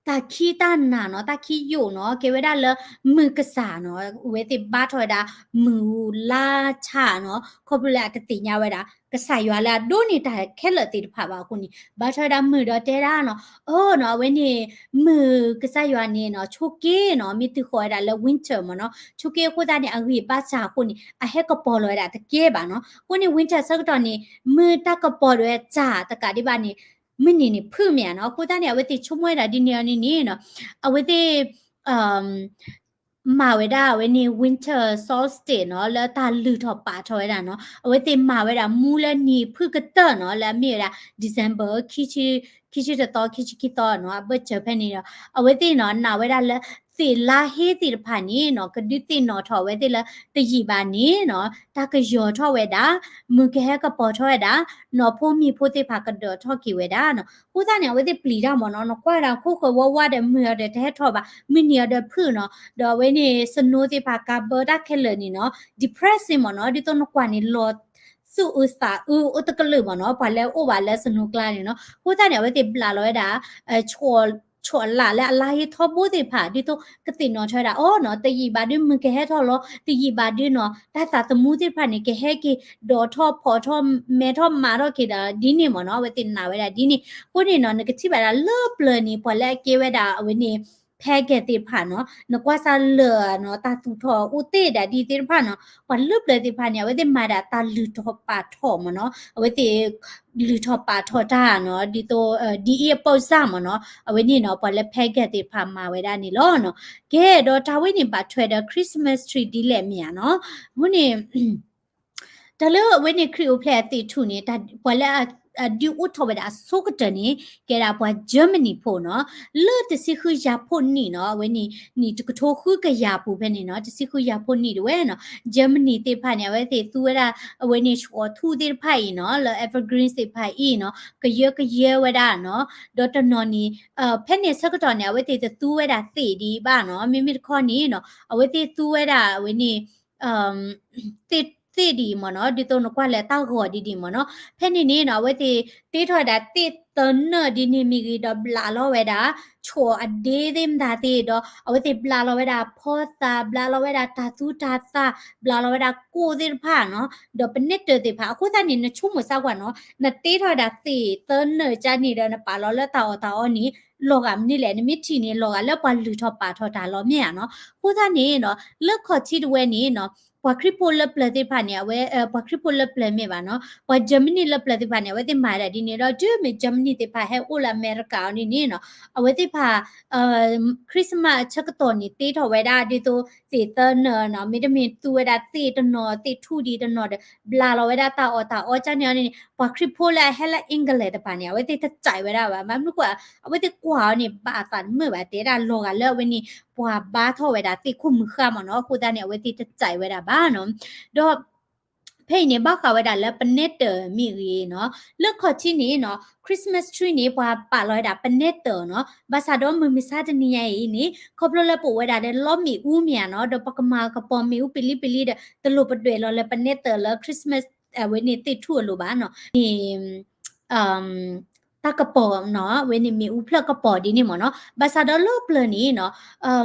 တၢ်ခံတၢ်နၤနီၤ တၢ်ခံယိာ်နီၤ ကဲဝဲဒၣ်လၢမုၢ်ကစၢ်နီၤ, အဝဲသ့ၣ်ဘါထီၣ်ဝဲဒၣ်မုၢ်လါဆၣ်နီၤ, ခီဖျိလၢအတသ့ၣ်ညါဝဲဒၣ် ကစၢ်ယွၤလၢအဒိးန့ၢ်တၢ်ခဲလၢာ်သ့ၣ်တဖၣ်ဘၣ်အဃိန့ၣ် ဘါထီၣ်ဝဲဒၣ်မုၢ်ဒီးတဲဒၣ်နီၤ, အၢနီၤ အဝဲန့ၣ် မုၢ်ကစၢ်ယွၤန့ၣ်နီၤ ဆိးက့နီၤ မ့ၢ်သုးဃီၤဝဲဒၣ်လၢ winter မ့ၢ်နီၤ, ဆိးက့အဃိသတးန့ၣ် အဂံၢ်ဘါစၢ်အဃိန့ၣ် အဟဲကပီၤလီၤဝဲဒၣ်တကဲဘၣ်နီၤ, အဃိန့ၣ် winter ဆၢကတီၢ်န့ၣ် မုၢ်တၢ်ကပီၤဒၣ်ဝဲစၢ်တကးဒံးဘၣ်န့ၣ် မုၢ်နံၤန့ၣ်ဖုၣ်မ့ၢ်ဧါနီၤ, အဃိသတးန့ၣ် အဝဲသ့ၣ်ဆိကမိၣ်ဝဲဒၣ်ဒ်န့ၣ်အီၤန့ၣ်န့ၣ်နီၤ, အဝဲသ့ၣ် မၤဝဲဒၣ်အဝဲန့ၣ် winter solstice နီၤ လၢတၢ်လုၢ်ထီၣ်ပာ်ထီၣ်ဝဲဒၣ်နီၤ, အဝဲသ့ၣ်မၤဝဲဒၣ်မူလၢနံၤဖုၣ်ကတၢၢ်နီၤ လၢအမ့ၢ်ဝဲဒၣ် December ခံဆံတသီ ခံဆံခံသီနီၤ, အဘၢၣ်စၢၤဖဲန့ၣ်ဒီး အဝဲသ့ၣ်နီၤ နာ်ဝဲဒၣ်လၢ သ့ၣ်လါဟ့သ့ၣ်တဖၣ်န့ၣ်နီၤ ကဒုးသ့ၣ်နီၣ်ထီၣ်အဝဲသ့ၣ်လၢတယံာ်ဘၣ်န့ၣ်နီၤ တၢ်ကယီၤထီၣ်ဝဲဒၣ် မုၢ်ကဟဲကပီၤထီၣ်ဝဲဒၣ် နီၢ်ဖိမံၤဖိသ့ၣ်တဖၣ်ကဒၢးထီၣ်က့ၤဝဲဒၣ်နီၤ, အဃိသတးန့ၣ် အဝဲသ့ၣ်ပျံၤတၢ်မ့ၢ်နီၤ, နကွၢ်ဒၣ်ခိၣ်ဃၢၤဝါဝါဒီးမုၢ်အီၤဒီးတဟဲထီၣ်ဘၣ်, မုၢ်နံၤအီၤဒီးဖုၣ်နီၤ, ဒီးအဝဲန့ၣ် snow သ့ၣ်တဖၣ်ကးဘၢတၢ်ခဲလၢာ်န့ၣ်နီၤ depressing မ့ၢ်နီၤ, ဒ်သိးနကွၢ်န့ၣ်လီၤ သူၣ်အုးသးအုးအိၣ်တကလုာ်မ့ၢ်နီၤ, ပှၤလၢအအိၣ်ဘၣ်လၢ snow ကျါန့ၣ်နီၤ. အဃိသတးန့ၣ် အဝဲသ့ၣ်ဘျးလီၤဝဲဒၣ် ဆီၣ် ဆီၣ်အလးလၢအလါဟ့ထီဘိသ့ၣ်တဖၣ် ဒ်သိးကသ့ၣ်နီၣ်ထီၣ်ဝဲဒၣ်အီၤနီၤ, တယံာ်ဘၣ်ဒုးမုၢ်ကဟဲထီၣ်လီၤ, တယံာ်ဘၣ်ဒုးနီၤ တၢ်သးသမူသ့ၣ်တဖၣ်န့ၣ် ကဟဲက့ၤဒိးထီၣ်ဖီၣ်ထီၣ်မဲထီၣ်မၤထီၣ်က့ၤဒီးဒ်န့ၣ်မ့ၢ်နီၤ. အဝဲသ့ၣ်နာ်ဝဲဒၣ်ဒ်န့ၣ်. အဃိန့ၣ်နီၤ နကထံၣ်ဘၣ်ဒၣ်လၢပျၢၤန့ၣ် ပှၤလၢအကဲဝဲဒၣ်အဝဲန့ၣ် pagan သ့ၣ်တဖၣ်နီၤ, နကွၢ်စၢ်လၢာ်နီၤ တၢ်သူၣ်ထီၣ်အိၣ်သ့ၣ်ဒၣ်ဒ်သ့ၣ်တဖၣ်နီၤ, ပှၤလၢပျၢၤသ့ၣ်တဖၣ်န့ၣ် အဝဲသ့ၣ်မၤဒၣ်တၢ်လုၢ်ထီၣ်ပာ်ထီၣ်မ့ၢ်နီၤ, အဝဲသ့ၣ် လုၢ်ထီၣ်ပာ်ထီၣ်တၢ်နီၤ, ဒ်သိး ဒ်အံၤအပီစၢ်မ့ၢ်နီၤ, အဝဲန့ၣ်နီၤ ပှၤလၢ pagan သ့ၣ်တဖၣ်မၤဝဲဒၣ်န့ၣ်လီၤနီၤ. ကဲဒီးတၢ်ဝဲန့ၣ်ဘၣ်ထွဲဒီး Christmas tree ဒ်လဲၣ်မ့ၢ်ဧါနီၤ. အဃိန့ၣ် တၢ်လၢအဝဲန့ၣ်ခရံာ်အိၣ်ဖျဲၣ်အသ့ၣ်ထူၣ်န့ၣ် ပှၤလၢအဒုးအိၣ်ထီၣ်ဝဲဒၣ်အဆိကတၢၢ်န့ၣ် ကဲဒၣ်ပှၤ Germany ဖိနီၤ, လၢတဆံဃုယၤဖှိၣ်နံၣ်နီၤ, အဝဲန့ၣ် နံၣ်တကထိဃုကယၤပူၤဖဲန့ၣ်နီၤ, တဆံဃုယၤဖှိၣ်နံၣ်တဝဲနီၤ, Germany သ့ၣ်တဖၣ်န့ၣ် အဝဲသ့ၣ်သူဝဲဒၣ် အဝဲန့ၣ် ဆှီၣ်ထူၣ်သ့ၣ်တဖၣ်အံၤနီၤ, လၢ evergreens သ့ၣ်တဖၣ်အံၤနီၤ, ကယၢကယဲဝဲဒၣ်နီၤ, ဒီးတနီၤန့ၣ် ဖဲန့ၣ်ဆၢကတီၢ်န့ၣ် အဝဲသ့ၣ်တသူဝဲဒၣ်သ့ၣ်ဒံးဘၣ်နီၤ, မ့မ့ၢ်တခီန့ၣ်နီၤ အဝဲသ့ၣ်သူဝဲဒၣ်အဝဲန့ၣ် သ့ၣ်ဒံးမ့ၢ်နီၤ, ဒ်သိးနကွၢ်လၢတၢ်ဂီၤဒ်ဒံးမ့ၢ်နီၤ. ဖဲန့ၣ်န့ၣ်နီၤ အဝဲသ့ၣ်တ့ထီၣ်ဝဲဒၣ်သ့ၣ်သၢနၢၣ်ဒ်န့ၣ်မ့ၢ်ဂ့ၤဒီး ဘျးလီၤဝဲဒၣ် ဆီၣ်အဒ့သ့ၣ်မတၤသ့ၣ်ဒီး အဝဲသ့ၣ်ဘျးလီၤဝဲဒၣ်ဖီသး, ဘျးလီၤဝဲဒၣ်တၢ်သူတၢ်သၣ်, ဘျးလီၤဝဲဒၣ်ကိၣ်သ့ၣ်တဖၣ်နီၤ, ဒီးပနဲတၢၤသ့ၣ်တဖၣ်. အဃိသတးန့ၣ် နဆိကမိၣ်စၢ်ကွၢ်နီၤ, နတ့ထီၣ်ဝဲဒၣ်သ့ၣ်သၢနၢၣ်ကၢ်န့ၣ်ဒီး နပာ်လီၤလၢတၢ်အီၣ်တၢ်အီန့ၣ် လီၤဂာ်မနုၤလဲၣ်, နမ့ၢ်ထံၣ်န့ၣ် လီၤဂာ်လၢပှၤလုၢ်ထီၣ်ပာ်ထီၣ်တၢ်လီၤမ့ၢ်ဧါနီၤ. အဃိသတးန့ၣ်နီၤ လၢခီၣ်ထံးတဝဲန့ၣ်နီၤ ပှၤခရံာ်ဖိလၢပျၢၤသ့ၣ်တဖၣ်န့ၣ် အဝဲ ပှၤခရံာ်ဖိလၢပျၢၤမ့ၢ်ဘၣ်နီၤ, ပှၤ Germany လၢပျၢၤသ့ၣ်တဖၣ်န့ၣ် အဝဲသ့ၣ်မၤဒၣ်ဒ်န့ၣ်ဒီး တုၤမ့ၢ် Germany သ့ၣ်တဖၣ်ဟဲအိၣ်လၢ America အီၤဒ်န့ၣ်နီၤ အဝဲသ့ၣ်တဖၣ် Christmas အဆၢကတီၢ်န့ၣ် တ့ထီၣ်ဝဲဒၣ်ဒ်သိးသ့ၣ်သၢနၢၣ်နီၤ, မ့တမ့ၢ်သူဝဲဒၣ်သ့ၣ်တနီၤ သ့ၣ်ထူၣ်ဒံးတနီၤဒီး ဘျးလီၤဝဲဒၣ်တၢ်အီၣ်တၢ်အီကၢ်န့ၣ်န့ၣ် ပှၤခရံာ်ဖိလၢအဟဲလၢ England တဖၣ်န့ၣ် အဝဲသ့ၣ်တကြိုက်ဝဲဒၣ်ဘၣ်. ဘၣ်မနုၤဃိ အဝဲသ့ၣ်ကွၢ်အီၤန့ၣ် ဘၣ်အသးတမုာ်ဘၣ်, တဲဒၣ်လီၤဂာ်လၢအဝဲန့ၣ် ပှၤဘါထီၣ်ဝဲဒၣ်သ့ၣ်ခိၣ်မုၢ်ဃါမ့ၢ်နီၤ, အဃိသတးန့ၣ် အဝဲသ့ၣ်တကြိုက်ဝဲဒၣ်ဘၣ်နီၤ. ဒီး ဖဲအံၤန့ၣ် ဘၣ်ဃးဝဲဒၣ်လၢပနဲတၢၤမ့ၢ်ဂ့ၤနီၤ, လၢခီၣ်ထံးန့ၣ်နီၤ Christmas tree န့ၣ် ပှၤပာ်လီၤဝဲဒၣ်ပနဲတၢၤနီၤ, ဘၣ်ဆၣ်ဒီးမုၢ်မဆါတနံၤညါအံၤန့ၣ် ခီဖျိလၢပအိၣ်ဝဲဒၣ်ဒီးလီမ့ၣ်အူမ့ၢ်ဧါနီၤ, ဒီးပကမၤကပီၤမ့ၣ်အူပလံၤပလံၤဒီး တလိၣ်ပဒွဲၣ်လီၤလၢပနဲတၢၤလၢ Christmas အဝဲန့ၣ်သ့ၣ်ထူၣ်အလိၤဘၣ်နီၤ, န့ၣ် တၢ်ကပီၤနီၤ, အဝဲန့ၣ်မ့ၣ်အူဖျၢၣ်ကပီၤဒ်န့ၣ်မ့ၢ်နီၤ. ဘၣ်ဆၣ်ဒီးလၢပျၢၤန့ၣ်နီၤ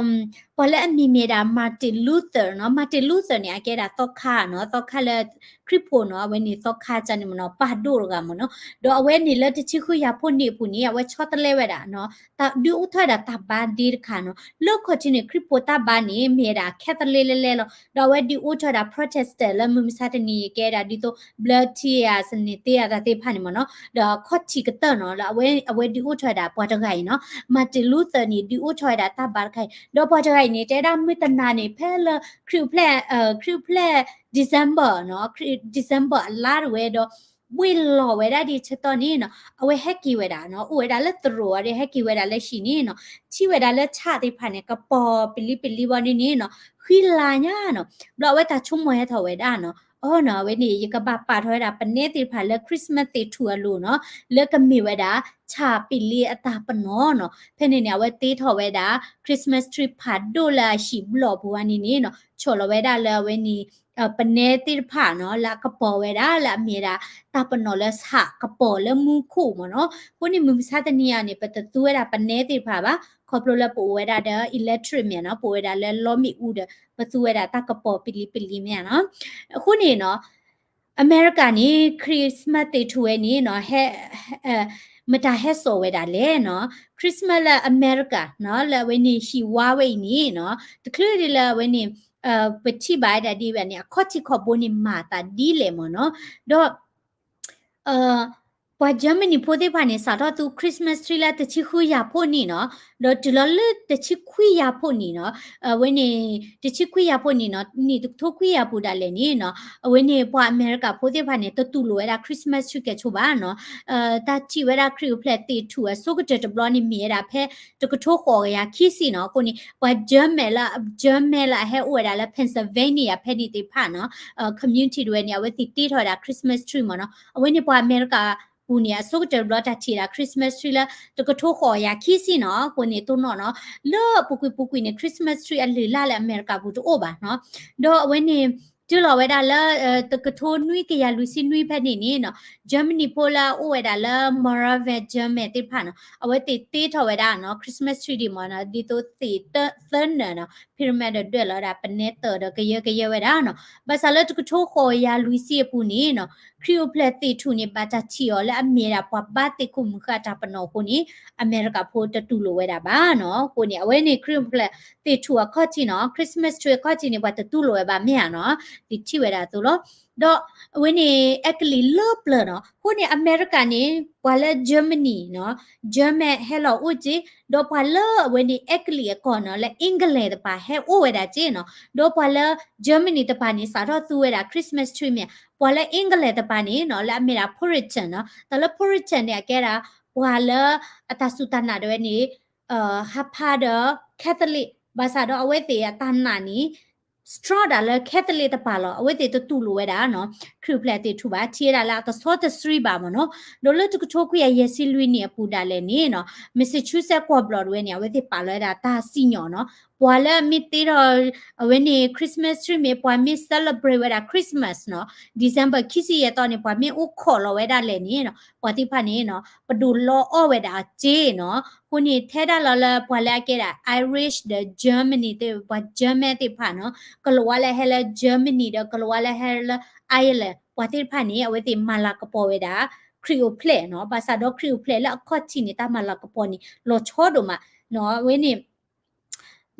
ပှၤလၢအမံၤမ့ၢ်ဒၣ် Martin Luther နီၤ, Martin Luther န့ၣ် အကဲဒၣ်သီခါနီၤ, သီခါလၢခရံာ်ဖိနီၤ, အဝဲန့ၣ်သီခါကၢ်န့ၣ်မ့ၢ်နီၤ, ပၢ်ဒိၣ်တဂၤမ့ၢ်နီၤ. ဒီးအဝဲန့ၣ်လၢတဆံဃုယၤဖှိၣ်နံၣ်အပူၤန့ၣ် အဝဲဆီတလဲဝဲဒၣ်နီၤ တၢ်ဒုးအိၣ်ထီၣ်ဝဲဒၣ်တၢ်ဘါဒ့တခါနီၤ. လၢခီၣ်ထံးန့ၣ် ခရံာ်ဖိတၢ်ဘါန့ၣ် မ့ၢ်ဝဲဒၣ် Catholic လဲလဲလီၤ. ဒီးအဝဲဒုးအိၣ်ထီၣ်ဝဲဒၣ် Protestant လၢမုၢ်မဆါတနံၤအံၤကဲဒၣ်ဒ်သိး ဘျၢထံဧါ စန့ၤသ့ဧါတၢ်သ့ၣ်တဖၣ်န့ၣ်မ့ၢ်နီၤ. ဒီးခီၣ်ထံးကတၢၢ်နီၤ လၢအဝဲ အဝဲဒုးအိၣ်ထီၣ်ဝဲဒၣ်ပှၤတဂၤအံၤနီၤ. Martin Luther န့ၣ် ဒုးအိၣ်ထီၣ်ဝဲဒၣ်တၢ်ဘါတခါအံၤ ဒီးပှၤတဂၤအံၤန့ၣ် တဲဒၣ်မုၢ်တနၤန့ၣ် ဖဲလၢခရံာ်အိၣ်ဖျဲၣ် ခရံာ်အိၣ်ဖျဲၣ် December နီၤ, December အလါတဝဲဒီး ဘှ့ၣ်လီၤဝဲဒၣ်ဒ်ဆၢကတီၢ်န့ၣ်နီၤ အဝဲဟဲက့ၤဝဲဒၣ်နီၤ, အိၣ်ဝဲဒၣ်လၢသရိာ်အီၤဒီး ဟဲက့ၤဝဲဒၣ်လၢဟံၣ်န့ၣ်နီၤ, ထံၣ်ဝဲဒၣ်လၢဆၣ်သ့ၣ်တဖၣ်န့ၣ် ကပီၤပလံၤပလံၤဘီန့ၣ်န့ၣ်နီၤ, ဃံလၤညါနီၤ. ဘျီအဝဲတၢ်ဆိကမိၣ်ဟဲထီၣ်ဝဲဒၣ်နီၤ, အိနီၤ အဝဲန့ၣ် ယကဘၣ်ပာ်ထီၣ်ဝဲဒၣ်ပနဲသ့ၣ်တဖၣ်လၢ Christmas သ့ၣ်ထူၣ်အလိၤနီၤ, လၢကမ့ၢ်ဝဲဒၣ် ဆၣ်ပလံၤအတၢ်ပနီၣ်နီၤ. ဖဲန့ၣ်န့ၣ် အဝဲတ့ထီၣ်ဝဲဒၣ် Christmas tree ဖးဒိၣ်လၢအဟံၣ်ဘျီၣ်ပူၤဝဲန့ၣ်န့ၣ်နီၤ, ဆီၣ်လီၤဝဲဒၣ်လၢအဝဲန့ၣ် ပနဲသ့ၣ်တဖၣ်နီၤ လၢအကပီၤဝဲဒၣ်လၢအမ့ၢ်ဝဲဒၣ် တၢ်ပနီၣ်လၢဆၣ်ကပီၤလၢမူခိၣ်မ့ၢ်နီၤ. အဃိန့ၣ်မုၢ်မဆါတနံၤအံၤန့ၣ် ပတသူဝဲဒၣ်ပနဲသ့ၣ်တဖၣ်ဘၣ်, ခီဖျိလၢပအိၣ်ဝဲဒၣ်ဒီး electric မ့ၢ်နီၤ, ပအိၣ်ဝဲဒၣ်လၢလီမ့ၣ်အူဒီး ပသူဝဲဒၣ်တၢ်ကပီၤပလံၤပလံၤမ့ၢ်နီၤ. အဃိန့ၣ်နီၤ အမဲရကၤန့ၣ် Christmas သ့ၣ်ထူၣ်ဝဲန့ၣ်နီၤ ဟဲ မတၤဟဲစိာ်ဝဲဒၣ်လဲၣ်နီၤ. Christmas လၢအမဲရကၤနီၤ လၢအဝဲန့ၣ်ဟံၣ်ဝါဝဲအံၤန့ၣ်နီၤ တချုးဒ်လၢအဝဲန့ၣ် ပထံၣ်ဘၣ်ဝဲဒၣ်ဒ်ဝဲန့ၣ် အခီၣ်ထံးခီၣ်ဘိန့ၣ်မၤသးဒ်လဲၣ်မ့ၢ်နီၤ. ဒီး ပှၤ Germany ဖိသ့ၣ်တဖၣ်န့ၣ် စးထီၣ်သူ Christmas tree လၢတဆံဃုယၤဖှိၣ်နံၣ်နီၤ, ဒီးတုၤလီၤလၢတဆံခွံယၤဖှိၣ်နံၣ်နီၤ, အဝဲန့ၣ် တဆံခွံယၤဖှိၣ်နံၣ်နီၤ နံၣ်တကထိခွံယၤပူၤဒၣ်လဲာ်န့ၣ်နီၤ, အဝဲန့ၣ်ပှၤအမဲရကၤဖိသ့ၣ်တဖၣ်န့ၣ် တတူၢ်လိာ်ဝဲဒၣ် Christmas tree ကဲဆိဘၣ်နီၤ. တၢ်ထံၣ်ဝဲဒၣ်ခရံာ်အိၣ်ဖျဲၣ်သ့ၣ်ထူၣ်အဆိကတၢၢ်တဘျီန့ၣ် မ့ၢ်ဝဲဒၣ်ဖဲတကထိဃိးကယၤခံဆံနီၤ. အဃိန့ၣ် ပှၤ German လၢ German လၢအဟဲအိၣ်ဝဲဒၣ်လၢ Pennsylvania ဖဲန့ၣ်သ့ၣ်တဖၣ်နီၤ community တဝဲန့ၣ် အဝဲသ့ၣ်တ့ထီၣ်ဝဲဒၣ် Christmas tree မ့ၢ်နီၤ. အဝဲန့ၣ်ပှၤအမဲရကၤပူၤန့ၣ် အဆိကတၢၢ်တဘျီတၢ်ထံၣ်ဝဲဒၣ် Christmas tree လၢတကထိဃိးကယၤခံဆံနီၤ. အဃိန့ၣ်တိၢ်နီၣ်နီၤ လၢပူၤကွံာ်ပူၤကွံာ်န့ၣ် Christmas tree အလုၢ်အလၢ်လၢအမဲရကၤပူၤတအိၣ်ဘၣ်နီၤ. ဒီးအဝဲန့ၣ် တုၤလီၤဝဲဒၣ်လၢ တကထိနွံကယၤလွံၢ်ဆံနွံဖဲန့ၣ်န့ၣ်နီၤ Germany ဖိလၢအအိၣ်ဝဲဒၣ်လၢ Moravian German သ့ၣ်တဖၣ်နီၤ အဝဲသ့ၣ်တ့ထီၣ်ဝဲဒၣ်နီၤ Christmas tree ဒံးမ့ၢ်နီၤ ဒ်သိးသ့ၣ်သၢနၢၤနီၤ pyramid ဒီးဒွဲၣ်လီၤဝဲဒၣ် ပနဲတၢၢ်ဒီးကယၢကယၢဝဲဒၣ်နီၤ ဘၣ်ဆၣ်လၢတကထိဃိးကယၤလွံၢ်ဆံအပူၤန့ၣ်နီၤ ခရံာ်အိၣ်ဖျဲၣ်သ့ၣ်ထူၣ်န့ၣ် ဘၣ်တၢ်ထံၣ်အီၤလၢအမ့ၢ်ဒၣ်ပှၤဘါသ့ၣ်ခိၣ်မုၢ်ဃၢ်အတၢ်ပနီၣ်အဃိန့ၣ် အမဲရကၤဖိတတူၢ်လိာ်ဝဲဒၣ်ဘၣ်နီၤ အဃိန့ၣ် အဝဲန့ၣ်ခရံာ်အိၣ်ဖျဲၣ်သ့ၣ်ထူၣ်အခီၣ်ထံးနီၤ Christmas tree အခီၣ်ထံးန့ၣ် ပှၤတတူၢ်လိာ်ဝဲဘၣ်မ့ၢ်ဧါနီၤ သ့ၣ်ထံၣ်ဝဲဒၣ်အသိးလီၤ ဒီးအဝဲန့ၣ် အဲကလံးလၢပျၢၤနီၤ အဃိန့ၣ် အမဲရကၤန့ၣ် ပှၤလၢ Germany နီၤ German ဟဲလီၤအိၣ်က့ၤ ဒီးပှၤလၢအဝဲန့ၣ် အဲကလံးအကီၢ်နီၤ လၢ England တပၤဟဲအိၣ်ဝဲဒၣ်က့ၤနီၤ ဒီးပှၤလၢ Germany တပၤန့ၣ် စးထီၣ်သူဝဲဒၣ် Christmas tree မ့ၢ် ပှၤလၢ England တပၤန့ၣ်နီၤ လၢအမ့ၢ်ဒၣ် Puritan နီၤ တၢ်လၢ Puritan န့ၣ် အကဲဒၣ် ပှၤလၢအတၢ်စူၢ်တၢ်နာ်ဒၣ်ဝဲန့ၣ် ဟးဖးဒီး Catholic ဘၣ်ဆၣ်ဒီးအဝဲသ့ၣ်အတၢ်နာ်န့ၣ် strong ဒၣ်လၢ Catholic တပၤလီၤ အဝဲသ့ၣ်တတူၢ်လိာ်ဝဲဒၣ်နီၤ ခရံာ်အိၣ်ဖျဲၣ်သ့ၣ်ထူၣ်ဘၣ် ထံၣ်ဝဲဒၣ်လၢအတဆီတဆှံဘၣ်မ့ၢ်နီၤ ဒီးလၢတကထိခွံကယၤယဲၢ်ဆံလွံၢ်နံၣ်အပူၤဒၣ်လဲာ်န့ၣ်နီၤ Massachusetts ကွီၢ်ဘျီၣ်ဒၣ်ဝဲန့ၣ် အဝဲသ့ၣ်ပာ်လီၤဝဲဒၣ်တၢ်စံၣ်ညီၣ်နီၤ ပှၤလၢအမ့ၢ်တ့ထီၣ် အဝဲန့ၣ် Christmas tree မ့ၢ် ပှၤမ့ၢ် celebrate ဝဲဒၣ် Christmas နီၤ December ခံဆံယဲၢ်သီန့ၣ် ပှၤမ့ၢ်အိၣ်ခိးလီၤဝဲဒၣ်လဲာ်န့ၣ်နီၤ ပှၤသ့ၣ်တဖၣ်န့ၣ်နီၤ ပဒိၣ်လီအီၣ်ဝဲဒၣ်အစ့နီၤ အဃိန့ၣ် ထဲဒၣ်လီၤလၢပှၤလၢအကဲဒၣ် Irish ဒီး Germany သ့ၣ် ပှၤ German သ့ၣ်တဖၣ်နီၤ ကလိာ်ဝါလၢဟဲလၢ Germany ဒီးကလိာ်ဝါလၢဟဲလၢ Ireland ပှၤသ့ၣ်တဖၣ်န့ၣ် အဝဲသ့ၣ်မၤလၤကပီၤဝဲဒၣ် ခရံာ်အိၣ်ဖျဲၣ်နီၤ ဘၣ်ဆၣ်ဒီးခရံာ်အိၣ်ဖျဲၣ်လၢအခီၣ်ထံးန့ၣ် တၢ်မၤလၤကပီၤန့ၣ် လီၤဆီဒိၣ်မးနီၤ အဝဲန့ၣ်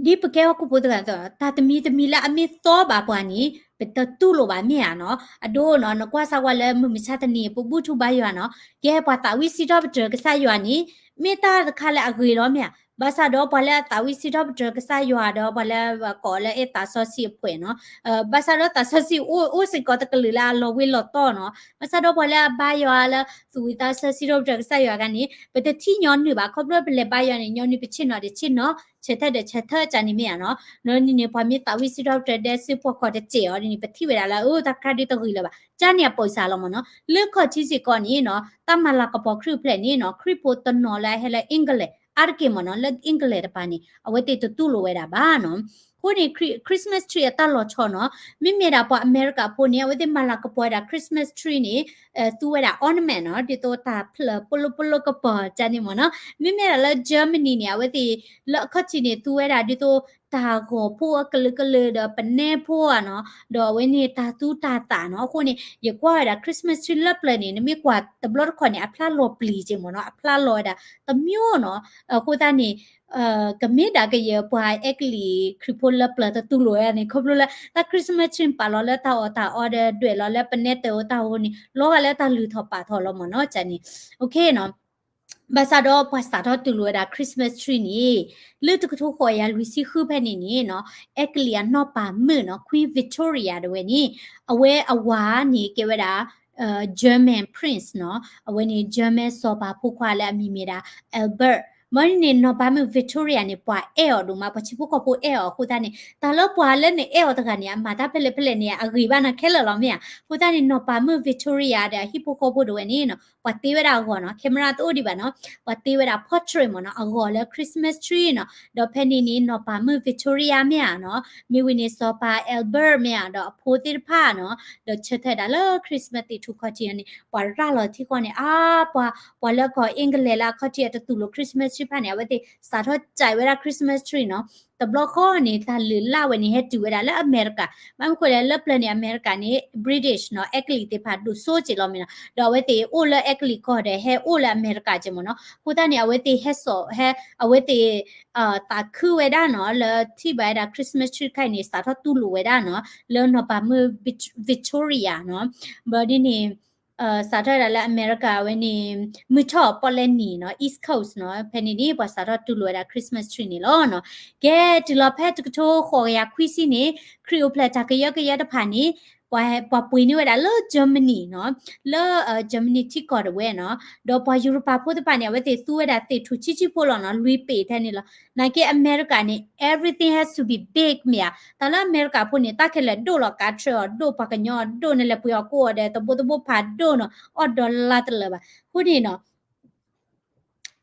ဒ်ပကဲဟီၣ်ခိၣ်ဖိတဂၤအသိး တၢ်တမံၤတမံၤလၢအမ့ၢ်သီဘၣ်ပှၤန့ၣ် ပတတူၢ်လိာ်ဘၣ်မ့ၢ်ဧါနီၤ အဒိနီၤ နကွၢ်စၢ်ဝဲလၢမုၢ်မဆါတနံၤ ပဘူၣ်ထီၣ်ဘါယွၤနီၤ ကဲပှၤသးဝံၣ်စံးထီၣ်ပတြၢၤကစၢ်ယွၤန့ၣ် မ့ၢ်တၢ်တခါလၢအဂ့ၤလီၤမ့ၢ်ဧါ ဘၣ်ဆၣ်ဒီးပှၤလၢအသးဝံၣ်စံးထီၣ်ပတြၢၤကစၢ်ယွၤဒီး ပှၤလၢကိးလၢအဲၣ်သးစီဆှံအဖှဲးနီၤ ဘၣ်ဆၣ်ဒီးသးစီဆှံအိၣ်စ့ၢ်ကီးတကလုာ်လၢအလီၤဝ့ၤလီၤတီၤနီၤ ဘၣ်ဆၣ်ဒီးပှၤလၢအဘါယွၤလၢ သူၣ်ဝံၣ်သးဆၢစံးထီၣ်ပတြၢၤကစၢ်ယွၤအခါန့ၣ် ပတထံၣ်ညီနုၢ်ဘၣ် ခီဖျိပလဲၤဘါယွၤန့ၣ် ညီနုၢ်ပဆ့ၣ်နီၤတဆ့ၣ်နီၤ ဆၢထၢၣ်ဒီးဆၢထၢၣ်ကန့ၣ်မ့ၢ်ဧါနီၤ နီၢ်န့ၣ်န့ၣ် ပှၤမ့ၢ်သးဝံၣ်စံးထီၣ်ပတြၢၤဒဲးစ့ၢ်ဖီခိၣ်တစဲးအီၤဒ်န့ၣ် ပထံၣ်ဝဲဒၣ်လၢ အၢ တၢ်ခါဒ်တဂ့ၤလၢၤဘၣ် ကန့ၣ်အပိာ်စၢ်လီၤမ့ၢ်နီၤ လၢခီၣ်ထံးစ့ၢ်ကီးန့ၣ်နီၤ တၢ်မၤလၤကပီၤခရံာ်အိၣ်ဖျဲၣ်န့ၣ်နီၤ ခရံာ်ဖိတနီၤလၢအဟဲလၢ England အါတက့ၢ်မ့ၢ်နီၤ လၢ England တပၤန့ၣ် အဝဲသ့ၣ်တတူၢ်လိာ်ဝဲဒၣ်ဘၣ်နီၤ အဃိန့ၣ် Christmas tree အတၢ်လီၤဆီနီၤ မ့မ့ၢ်ဒၣ်ပှၤအမဲရကၤဖိန့ၣ် အဝဲသ့ၣ်မၤလၤကပီၤဝဲဒၣ် Christmas tree န့ၣ် သူဝဲဒၣ် ornament နီၤ ဒ်သိးတၢ်ဖျၢၣ်ပလိပလိကပီၤကန့ၣ်မ့ၢ်နီၤ မ့မ့ၢ်ဒၣ်လၢ Germany န့ၣ် အဝဲသ့ၣ် လၢအခီၣ်ထံးန့ၣ် သူဝဲဒၣ်ဒ်သိး တၢ်ဂီၤဖိအကလုာ်ကလုာ်ဒီးပနဲဖိဧါနီၤ ဒီးအဝဲန့ၣ်တၢ်သူတၢ်သၣ်နီၤ အဃိန့ၣ် ယကွၢ်ဝဲဒၣ် Christmas tree လၢပျၢၤန့ၣ် နမ့ၢ်ကွၢ်တဘျီတခီၣ်န့ၣ် အဖျါလီၤပျံၤက့ၤမ့ၢ်နီၤ အဖျါလီၤဝဲဒၣ် တမျိုးနီၤ အဃိသတးန့ၣ် ကမ့ၢ်ဒၣ်ကယဲၢ်ပှၤအဲကလံးခရံာ်ဖိလၢပျၢၤတတူၢ်လိာ်ဝဲဒၣ်န့ၣ် ခီဖျိလၢ တၢ် Christmas tree ပာ်လီၤလၢတၢ်အီၣ်တၢ်အီဒီးဒွဲၣ်လီၤလၢပနဲတၢၢ်အိၣ်တၢ်အဃိန့ၣ် လီၤဂာ်လၢတၢ်လုၢ်ထီၣ်ပာ်ထီၣ်လီၤမ့ၢ်နီၤ ကန့ၣ် ဘၣ်ဆၣ်ဒီးပှၤစးထီၣ်တူၢ်လိာ်ဝဲဒၣ် Christmas tree န့ၣ် လၢတကထိဃိးကယၤလွံၢ်ဆံဃုဖဲန့ၣ်န့ၣ်နီၤ အဲကလံးအနီၢ်ပၤမုၣ်နီၤ Queen Victoria ဒၣ်ဝဲန့ၣ် အဝဲအဝၤန့ၣ်ကဲဝဲဒၣ် German prince နီၤ အဝဲန့ၣ် German စီၤပၤဖိခွါလၢအမံၤမ့ၢ်ဒၣ် Albert မ့ၢ်န့ၣ် နီၢ်ပၤမုၣ် Victoria န့ၣ် ပှၤအဲၣ်အီၤဒိၣ်မး ပှၤထံဖိကီၢ်ဖိအဲၣ်အီၤအဃိသတးန့ၣ် တၢ်လၢပှၤလၢနအဲၣ်အီၤတဂၤန့ၣ် အမၤတၢ်ဖဲလဲၣ်ဖဲလဲၣ်န့ၣ် အဂ့ၤဘၣ်နီၤ ခဲလၢာ်လီၤမ့ၢ်ဧါ အဃိသတးန့ၣ် နီၢ်ပၤမုၣ် Victoria ဒီးအဟံၣ်ဖိဃီဖိဒၣ်ဝဲန့ၣ်နီၤ ပှၤတ့ဝဲဒၣ်အဂီၤနီၤ camera တအိၣ်ဒံးဘၣ်နီၤ ပှၤတ့ဝဲဒၣ် portrait မ့ၢ်နီၤ အဂီၤလၢ Christmas tree နီၤ ဒီးဖဲန့ၣ်န့ၣ် နီၢ်ပၤမုၣ် Victoria မ့ၢ်ဧါနီၤ မ့ၢ်ဝံၤန့ၣ် စီၤပၤ Albert မ့ၢ်ဧါ ဒီးအဖိသ့ၣ်တဖၣ်နီၤ ဒီးဆၢထၢၣ်ဒၣ်လၢ Christmas သ့ၣ်ထူၣ်ခီၣ်ထံးန့ၣ် ပှၤရၤလီၤထံဃီန့ၣ် အါ ပှၤ ပှၤလၢကီၢ် England လၢအခီၣ်ထံးအတတူၢ်လိာ် Christmas tree တဖၣ်န့ၣ် အဝဲသ့ၣ်စးထီၣ်ကဲဝဲဒၣ် Christmas tree နီၤ တဘျီဃီန့ၣ် တၢ်လုၢ်လၢ်ဝဲန့ၣ် ဟဲတုၤဝဲဒၣ်လၢအမဲရကၤ ဘၣ်မနုၤဃိလဲၣ် လၢပျၢၤန့ၣ် အမဲရကၤန့ၣ် British နီၤ အဲကလံးသ့ၣ်တဖၣ်ဒိၣ်စိက့ၤလီၤမ့ၢ်နီၤ ဒီးအဝဲသ့ၣ်အိၣ်လၢအဲကလံးကီၢ်ဒီး ဟဲအိၣ်လၢအမဲရကၤက့ၤမ့ၢ်နီၤ အဃိသတးန့ၣ် အဝဲသ့ၣ်ဟဲစိာ် ဟဲ အဝဲသ့ၣ် သးခုဝဲဒၣ်နီၤ လၢထံၣ်ဘၣ်ဝဲဒၣ် Christmas tree တခါအံၤန့ၣ် စးထီၣ်တူၢ်လိာ်ဝဲဒၣ်နီၤ လၢနီၢ်ပၤမုၣ် Victoria နီၤ ဘျီဒ်န့ၣ် စးထီၣ်ဝဲဒၣ်လၢအမဲရကၤ အဝဲန့ၣ် မုၢ်ထီၣ်ပီၣ်လဲၣ်နံၤနီၤ East Coast နီၤ ဖဲန့ၣ်န့ၣ် ပှၤစးထီၣ်တူၢ်လိာ်ဝဲဒၣ် Christmas tree န့ၣ်လီၤနီၤ ကဲ တုၤလီၤဖဲတကထိဃိးကယၤခွံဆံန့ၣ် ခရံာ်အိၣ်ဖျဲၣ်တၢ်ကယၢကယဲတဖၣ်န့ၣ် ပှၤ ပှၤပှ့ၤန့ၢ်ဝဲဒၣ်လၢ Germany နီၤ လၢ Germany ထံကီၢ်ဒၣ်ဝဲနီၤ ဒီးပှၤယူရပၤဖိသ့ၣ်တဖၣ်န့ၣ် အဝဲသ့ၣ်သူဝဲဒၣ်သ့ၣ်ထူၣ်ဆံးဆံးဖိလီၤနီၤ လွံၢ်ပ့ၤထဲန့ၣ်လီၤ နာ်က့အမဲရကၤန့ၣ် everything has to be big မ့ၢ်ဧါ တၢ်လၢအမဲရကၤဖိန့ၣ် တၢ်ခဲလၢာ်ဒိၣ်လီၤ ကးထြဲးအီၤဒိၣ် ပှၤကညီအီၤဒိၣ် နလဲၤပှ့ၤအီၤကိးအီၤဒီး တဘိတဘိဖးဒိၣ်နီၤ အီၣ်ဒီလါတလၢာ်ဘၣ် အဃိန့ၣ်နီၤ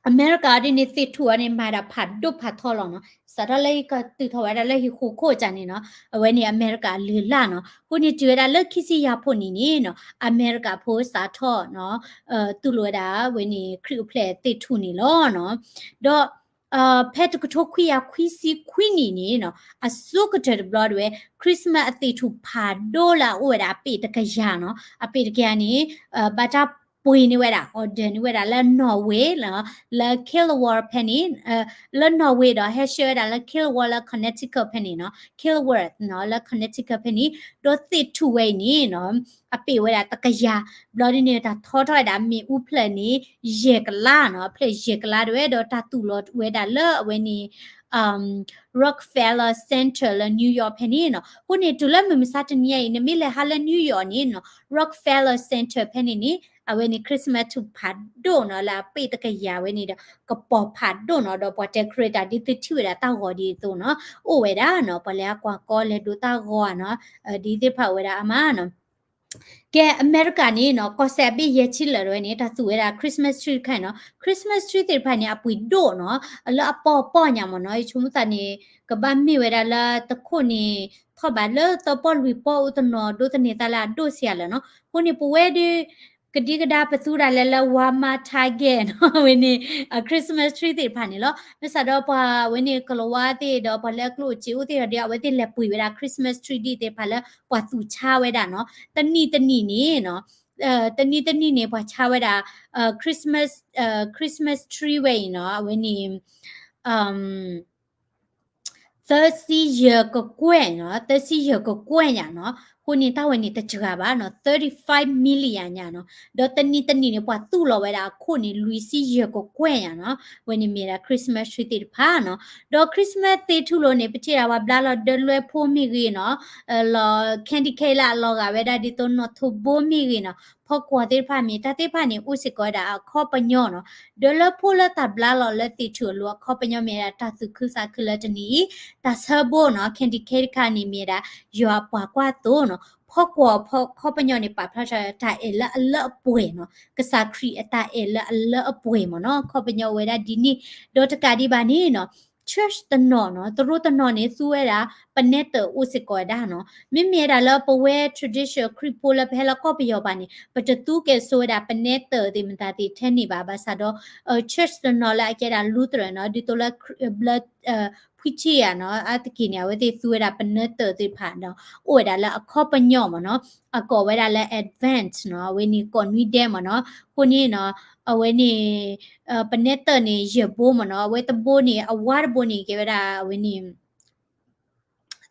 အမဲရကၤဒ်န့ၣ် သ့ၣ်ထူၣ်အီၤန့ၣ် မၤဒၣ်ဖးဒိၣ်ဖးထီလီၤနီၤ. စးထီၣ်လၢဟံၣ်ကတုၤထီၣ်ဝဲဒၣ်လၢဟံၣ်ဃိးခိၣ်ကန့ၣ်နီၤ, အဝဲန့ၣ်အမဲရကၤအလုၢ်အလၢ်နီၤ. အဃိန့ၣ်တုၤဝဲဒၣ်လၢခံဆံယဲၢ်ဖဲန့ၣ်န့ၣ်နီၤ, အမဲရကၤဖိစးထီၣ်နီၤ, တူၢ်လိာ်ဝဲဒၣ်ဝဲန့ၣ် ခရံာ်အိၣ်ဖျဲၣ်သ့ၣ်ထူၣ်န့ၣ်လီၤနီၤ. ဒီး ဖဲတကထိခွံကယၤခွံဆံခွံနံၣ်န့ၣ်နီၤ, အစိကတၢၢ်တဘျီဒၣ်ဝဲ Christmas အသ့ၣ်ထူၣ်ဖးဒိၣ်လၢအအိၣ်ဝဲဒၣ်အပ့ၢ်တကယၤနီၤ. အပ့ၢ်တကယၤန့ၣ် ဘၣ်တၢ်ပှ့ၤန့ၢ်ဝဲဒၣ် order န့ၢ်ဝဲဒၣ်လၢ Norway လၢ Killeworth ဖဲန့ၣ်, လၢ Norway ဒီးဟဲဆှၢဝဲဒၣ်လၢ Killeworth လၢ Connecticut ဖဲန့ၣ်နီၤ, Killeworth နီၤ လၢ Connecticut ဖဲန့ၣ်, ဒီးသ့ၣ်ထူၣ်ဝဲအံၤန့ၣ်နီၤ အပ့ၢ်ဝဲဒၣ်တကယၤ, ဘျီဒ်န့ၣ် တၢ်ထီထီၣ်ဝဲဒၣ်မ့ၣ်အူဖျၢၣ်န့ၣ် ယဲၢ်ကလးနီၤ, အဖျၢၣ်ယဲၢ်ကလးဒၣ်ဝဲ ဒီးတၢ်သူၣ်လီၤဝဲဒၣ်လၢအဝဲန့ၣ် Rockefeller Center လၢ New York ဖဲန့ၣ်နီၤ. အဃိန့ၣ် တုၤလၢမုၢ်မဆါတနံၤအံၤ နမ့ၢ်လဲၤဟးလၢ New York န့ၣ်နီၤ, Rockefeller Center ဖဲန့ၣ်န့ၣ် အဝဲန့ၣ် Christmas ထူၣ်ဖးဒိၣ်နီၤ လၢအပ့ၢ်တကယၤဝဲန့ၣ်ဒီး ကပီၤဖးဒိၣ်နီၤ, ဒီးပှၤ decorate တၢ်ဒ်သုထံၣ်ဝဲဒၣ်တၢ်ဂီၤဒ်အသိးနီၤ, အိၣ်ဝဲဒၣ်နီၤ, ပှၤလဲၤဟးကွၢ်ကီလဲၤဒိးတၢ်ဂီၤနီၤ, ဒ်သ့ၣ်တဖၣ်အိၣ်ဝဲဒၣ်အါမးနီၤ. ကဲ အမဲရကၤန့ၣ်နီၤ, ကီၢ်စဲၣ်အဘ့ၣ်ယဲၢ်ဆံလၢာ်ဒၣ်ဝဲန့ၣ် တၢ်သူၣ်ဝဲဒၣ် Christmas tree တခါနီၤ, Christmas tree သ့ၣ်တဖၣ်န့ၣ် အပှ့ၤဒိၣ်နီၤ, လၢအပီၢ်ပီၢ်ညါမ့ၢ်နီၤ, ယဆိကမိၣ်သးန့ၣ် ကဘၣ်မ့ၢ်ဝဲဒၣ်လၢတခိၣ်န့ၣ် ထီၣ်ဘးလၢသၢပီၢ်လွံၢ်ပီၢ်အိၣ်တနီၤ ဒိးသန့ၤသးလၢအဒိၣ်စ့ၢ်ကီးလၢာ်နီၤ. အဃိန့ၣ် ပဝဲဒၣ် ကဒံကဒါပသူဒၣ်လဲာ်လၢ Walmart, Target နီၤ, အဝဲန့ၣ် Christmas tree သ့ၣ်တဖၣ်န့ၣ်လီၤ. မ့ၢ်စးဒီးပှၤဝဲန့ၣ် ကလၤဝါသ့ၣ်ဒီးပှၤလၢအကျိၣ်စ့အိၣ်သ့ၣ်ဒီး အဝဲသ့ၣ်လဲၤပှ့ၤဝဲဒၣ် Christmas tree ဒ်သ့ၣ်တဖၣ်လၢပှၤသူၣ်ဆါဝဲဒၣ်နီၤ, တနံၣ်တနံၣ်န့ၣ်နီၤ, တနံၣ်တနံၣ်န့ၣ် ပှၤဆါဝဲဒၣ် Christmas, Christmas tree ဝဲအံၤနီၤ, အဝဲန့ၣ် သၢဆံယဲၢ်ကကွဲၢ်နီၤ, သၢဆံယဲၢ်ကကွဲၢ်ညါနီၤ. အဃိန့ၣ် တၢ်ဝဲန့ၣ်တစှၤဘၣ်နီၤ, thirty-five million ညါနီၤ. ဒီးတနံၣ်တနံၣ်န့ၣ် ပှၤသူၣ်လီၤဝဲဒၣ်အခိၣ်န့ၣ် လွံၢ်ဆံယဲၢ်ကကွဲၢ်ညါနီၤ. အဝဲန့ၣ်မ့ၢ်ဒၣ် Christmas tree သ့ၣ်တဖၣ်နီၤ. ဒီး Christmas သ့ၣ်ထူၣ်လိၤန့ၣ် ပထံၣ်ဒၣ်ပှၤဘျါလီၤဒၢလွဲဖိမ့ၢ်ဂ့ၤနီၤ, လီၤ candy cane လၢအလီၤဂာ်ဝဲဒၣ်ဒ်သိးနီၣ်ထိးဘိမ့ၢ်ဂ့ၤနီၤ, ဖီကွီၤသ့ၣ်တဖၣ်မ့ၢ် တၢ်သ့ၣ်တဖၣ်န့ၣ် အိၣ်စ့ၢ်ကီးဝဲဒၣ်အခီပညီနီၤ. ဒၢလွဲဖိလၢတၢ်ဘျါလီၤလၢသ့ၣ်ထူၣ်အလိၤအခီပညီမ့ၢ်ဒၣ်တၢ်သူၣ်ခုသးခုလၢတနံၤအံၤ, တၢ်ဆၢဘိနီၤ, candy cane တခါန့ၣ်မ့ၢ်ဒၣ် ယွၤအပှၤကွၢ်သိနီၤ. ဖီကွီၤအခီပညီန့ၣ် ပာ်ဖျါထီၣ်တၢ်အဲၣ်လၢအလၢအပှဲၤနီၤ, ကစၢ်ခရံာ်အတၢ်အဲၣ်လၢအလၢအပှဲၤမ့ၢ်နီၤ, အခီပညီအိၣ်ဝဲဒၣ်ဒ်န့ၣ်. ဒီးတကးဒံးဘၣ်န့ၣ်နီၤ, church တနီၤနီၤ, တရူးတနီၤန့ၣ် သူဝဲဒၣ် ပနဲတၢၣ်အိၣ်စ့ၢ်ကီးဝဲဒၣ်နီၤ. မ့မ့ၢ်ဝဲဒၣ်လၢပဝဲ tradition ခရံာ်ဖိလၢပဟဲလၢကီၢ်ပယီၤဘၣ်န့ၣ် ပတသူကဲၣ်ဆိဝဲဒၣ်ပနဲတၢၣ်သ့ၣ်မတၤသ့ၣ်ထဲန့ၣ်ဘၣ်. ဘၣ်ဆၣ်ဒီး church တနီၤလၢအကဲဒၣ် Lutheran နီၤ, ဒ်သိးလၢ ဘျၢ ဖှံထံယၤနီၤ, အါတက့ၢ်န့ၣ် အဝဲသ့ၣ်သူဝဲဒၣ်ပနဲတၢၣ်သ့ၣ်တဖၣ်ဒီး အိၣ်ဝဲဒၣ်လၢအခီပညီမ့ၢ်နီၤ, အကိးဝဲဒၣ်လၢ Advent နီၤ, အဝဲန့ၣ်ကိးနွံဒဲးမ့ၢ်နီၤ. အဃိန့ၣ်နီၤ, အဝဲန့ၣ် ပနဲတၢၣ်န့ၣ် ယဲၢ်ဘိမ့ၢ်နီၤ, အဝဲတဘိန့ၣ် အဝါတဘိန့ၣ် ကဲဝဲဒၣ်အဝဲန့ၣ်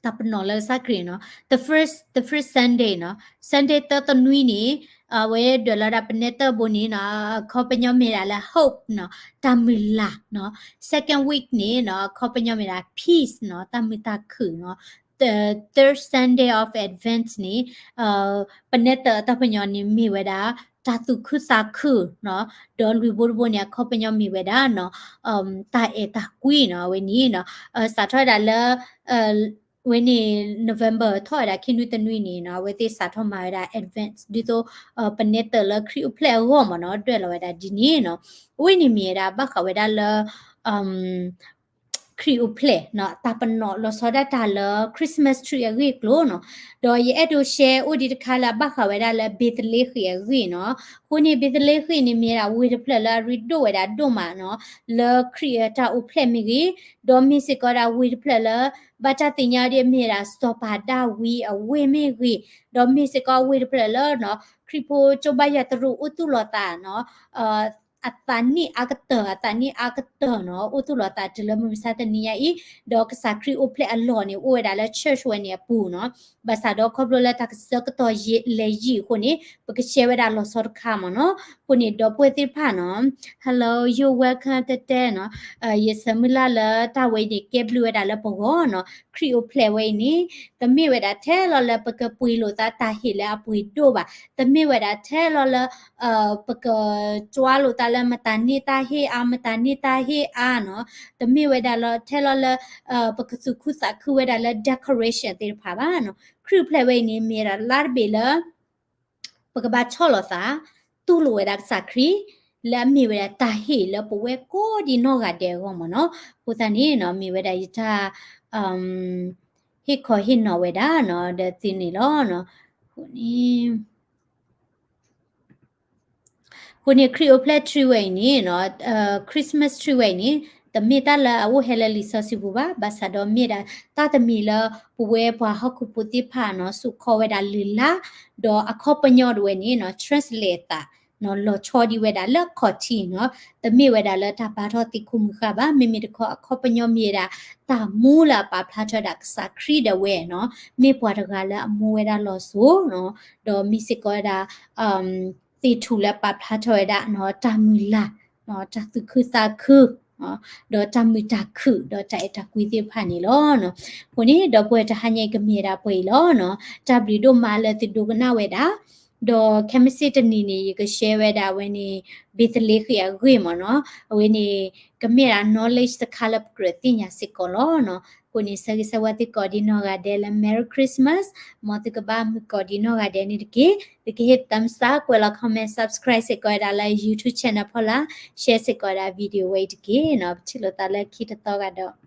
တၢ်ပနီၣ်လၢကစၢ်ခရံာ်နီၤ, the first, the first Sunday နီၤ, Sunday သၢသနွံန့ၣ် အဝဲဒၢးလီၤဒၣ်ပနဲတၢၣ်ဘိန့ၣ်နီၤ, အခီပညီမ့ၢ်ဒၣ်လၢ hope နီၤ, တၢ်မုၢ်လၢ်နီၤ. Second week န့ၣ်နီၤ, အခီပညီမ့ၢ်ဒၣ် peace နီၤ, တၢ်မုာ်တၢ်ခုၣ်နီၤ. The third Sunday of Advent န့ၣ် ပနဲတၢၣ်အတၢ်ပညိၣ်န့ၣ်မ့ၢ်ဝဲဒၣ် တၢ်သူၣ်ခုသးခုနီၤ, ဒီးလွံၢ်ဘိတဘိန့ၣ် အခီပညီမ့ၢ်ဝဲဒၣ်နီၤ, တၢ်အဲၣ်တၢ်ကွံနီၤ, အဝဲန့ၣ်နီၤ, စးထီၣ်ဝဲဒၣ်လၢ ဝဲန့ၣ် November ထီၣ်ဝဲဒၣ်ခံနွံတနွံန့ၣ်နီၤ, အဝဲသ့ၣ်စးထီၣ်မၤဝဲဒၣ် Advent ဒ်သိး ပနဲတၢၣ်လၢခရံာ်အိၣ်ဖျဲၣ်အဂီၢ်မ့ၢ်နီၤ, ဒွဲၣ်လီၤဝဲဒၣ်ဒ်န့ၣ်နီၤ. အဝဲန့ၣ်မ့ၢ်ဝဲဒၣ်ဘၣ်ဃးဝဲဒၣ်လၢ ခရံာ်အိၣ်ဖျဲၣ်နီၤ, တၢ်ပနီၣ်လီၤဆီဒၣ်တၢ်လၢ Christmas tree အဂ့ၢ်အကျိၤနီၤ. ဒီးယအဲၣ်ဒိး share အိၣ်ဒံးတခါလၢအဘၣ်ဃးဝဲဒၣ်လၢ ဘ့းသလ့ဃ့ၣ်အဂ့ၢ်နီၤ. အဃိန့ၣ် ဘ့းသလ့ဃ့ၣ်န့ၣ် မ့ၢ်ဝဲဒၣ်ဝ့ၢ်တဖျၢၣ်လၢအရ့ဒိၣ်ဝဲဒၣ်ဒိၣ်မးနီၤ, လၢခရံာ်အတၢ်အိၣ်ဖျဲၣ်မ့ၢ်ဂ့ၤ, ဒီးမ့ၢ်စ့ၢ်ကီးဒၣ်ဝ့ၢ်တဖျၢၣ်လၢ ဘၣ်တၢ်သ့ၣ်ညါဒ်အမ့ၢ်ဝဲဒၣ် စီၤပၤဒၤဝံးအဝ့ၢ်မ့ၢ်ဂ့ၤ, ဒီးမ့ၢ်စ့ၢ်ကီးဝ့ၢ်တဖျၢၣ်လၢနီၤ ခရံာ်ဖိကၠိဘါယွၤတရူးအိၣ်သူၣ်လီၤသးနီၤ, အသးနံၣ်အါကတၢၢ်, အသးနံၣ်အါကတၢၢ်နီၤ, အိၣ်သူၣ်လီၤသးတုၤလၢမုၢ်မဆါတနံၤညါအံၤ, ဒီးကစၢ်ခရံာ်အိၣ်ဖျဲၣ်အလီၢ်န့ၣ် အိၣ်ဝဲဒၣ်လၢ church ဝဲန့ၣ်အပူၤနီၤ. ဘၣ်ဆၣ်ဒီးခီဖျိလၢတၢ်ကဆၢကတီၢ်လဲၤယံာ်အဃိန့ၣ် ပက share ဝဲဒၣ်လီၤဆီတခါမ့ၢ်နီၤ. အဃိန့ၣ် ဒီပုၢ်ဝဲၢ်သ့ၣ်တဖၣ်နီၤ, Hello, you're welcome တဲတဲနီၤ, ယဆၢမုၢ်လၢ်လၢတၢ်ဝဲအံၤန့ၣ် ကဲဘျုးဝဲဒၣ်လၢပဂီၢ်နီၤ. ခရံာ်အိၣ်ဖျဲၣ်ဝဲအံၤန့ၣ် တမ့ၢ်ဝဲဒၣ်ထဲလီၤလၢပကပှ့ၤလိာ်သးတၢ်ဟ့ၣ်လၢအပှ့ၤဒိၣ်ဘၣ်, တမ့ၢ်ဝဲဒၣ်ထဲလီၤလၢ ပကကွၢ်လိာ်သးလၢမတၤန့ၢ်တၢ်ဟ့ၣ်အါ, မတၤန့ၢ်တၢ်ဟ့ၣ်အါနီၤ, တမ့ၢ်ဝဲဒၣ်လီၤထဲလီၤလၢ ပကသူၣ်ခုသးခုဝဲဒၣ်လၢ decoration သ့ၣ်တဖၣ်ဘၣ်နီၤ. ခရံာ်အိၣ်ဖျဲၣ်ဝဲအံၤန့ၣ် မ့ၢ်ဝဲဒၣ်လါတဘ့ၣ်လၢ ပကဘၣ်ဆီၣ်လီၤသး, တူၢ်လိာ်ဝဲဒၣ်ကစၢ်ခရံာ်, လၢအမ့ၢ်ဝဲဒၣ်တၢ်ဟ့ၣ်လၢပဝဲကိးဒံးနီၢ်ဂၤဒဲးအဂီၢ်မ့ၢ်နီၤ. အဃိသတးန့ၣ်နီၤ မ့ၢ်ဝဲဒၣ်ယတၢ် ဟ့ၣ်ခီဟ့ၣ်နီၤဝဲဒၣ်နီၤ ဒီးသုန့ၣ်လီၤ. အဃိန့ၣ် အဃိန့ၣ် ခရံာ်အိၣ်ဖျဲၣ် tree ဝဲအံၤန့ၣ်နီၤ Christmas tree ဝဲအံၤန့ၣ် တမ့ၢ်တၢ်လၢအအိၣ်ဟဲလၢလံာ်စီဆှံပူၤဘၣ်, ဘၣ်ဆၣ်ဒီးမ့ၢ်ဒၣ်တၢ်တမံၤလၢ ပဝဲပှၤဟီၣ်ခိၣ်ဖိသ့ၣ်တဖၣ်နီၤ စိာ်ခီဝဲဒၣ်လုၢ်လၢ်, ဒီးအခီပညီတဝဲန့ၣ်နီၤ translate အသး လီၤဆီဒံးဝဲဒၣ်လၢခီၣ်ထံးနီၤ, တမ့ၢ်ဝဲဒၣ်လၢတၢ်ပာ်ထီၣ်သံခိၣ်မုၢ်ဃၢ်ဘၣ်, မ့မ့ၢ်တခီအခီပညီမ့ၢ်ဝဲဒၣ် တၢ်မူလၢအပာ်ဖျါထီၣ်ဝဲဒၣ်ကစၢ်ခရံာ်ဒၣ်ဝဲနီၤ, မ့ၢ်ပှၤတဂၤလၢအမူဝဲဒၣ်လီၤစိၤနီၤ, ဒီးမ့ၢ်စ့ၢ်ကီးဝဲဒၣ် သ့ၣ်ထူၣ်လၢပာ်ဖျါထီၣ်ဝဲဒၣ်နီၤ တၢ်မုၢ်လၢ်, တၢ်သူၣ်ခုသးခု, ဒီးတၢ်မုာ်တၢ်ခုၣ် ဒီးတၢ်အဲၣ်တၢ်ကွံသ့ၣ်တဖၣ်န့ၣ်လီၤ. အဃိန့ၣ် ဒီပုၢ်ဝဲၢ်တဟါညါအံၤကမ့ၢ်ဝဲဒၣ်ပှဲၤအံၤလီၤနီၤ, တၢ်ဘျုးဒိၣ်မးလၢသုဒိကနၣ်ဝဲဒၣ်, ဒီးခဲမုၢ်ဆ့ၣ်တနံၤန့ၣ် ယက share ဝဲဒၣ်အဝဲန့ၣ် ဘ့းသလ့ဃ့ၣ်အဂ့ၢ်မ့ၢ်နီၤ, အဝဲန့ၣ် ကမ့ၢ်ဒၣ် knowledge တခါလၢပကြၢးသ့ၣ်ညါစ့ၢ်ကီးလီၤနီၤ. အဃိန့ၣ် ဆၢဂ့ၤဆၢဝါသုကိးဒံးနီၢ်ဂၤဒဲးလၢ Merry Christmas, မ်သုကဘၣ်မုာ်ကိးဒံးနီၢ်ဂၤဒဲးန့ၣ်တက့ၢ်. သုကဟ့ၣ် thumbs up, ကွဲးလီၤ comment, subscribe စ့ၢ်ကီးဝဲဒၣ်လၢ YouTube channel ဖီလာ်, share စ့ၢ်ကီးဝဲဒၣ် video ဝဲအံၤတက့ၢ်နီၤ. ပထံၣ်လိာ်သးလၢခံတသီဂၤဒီး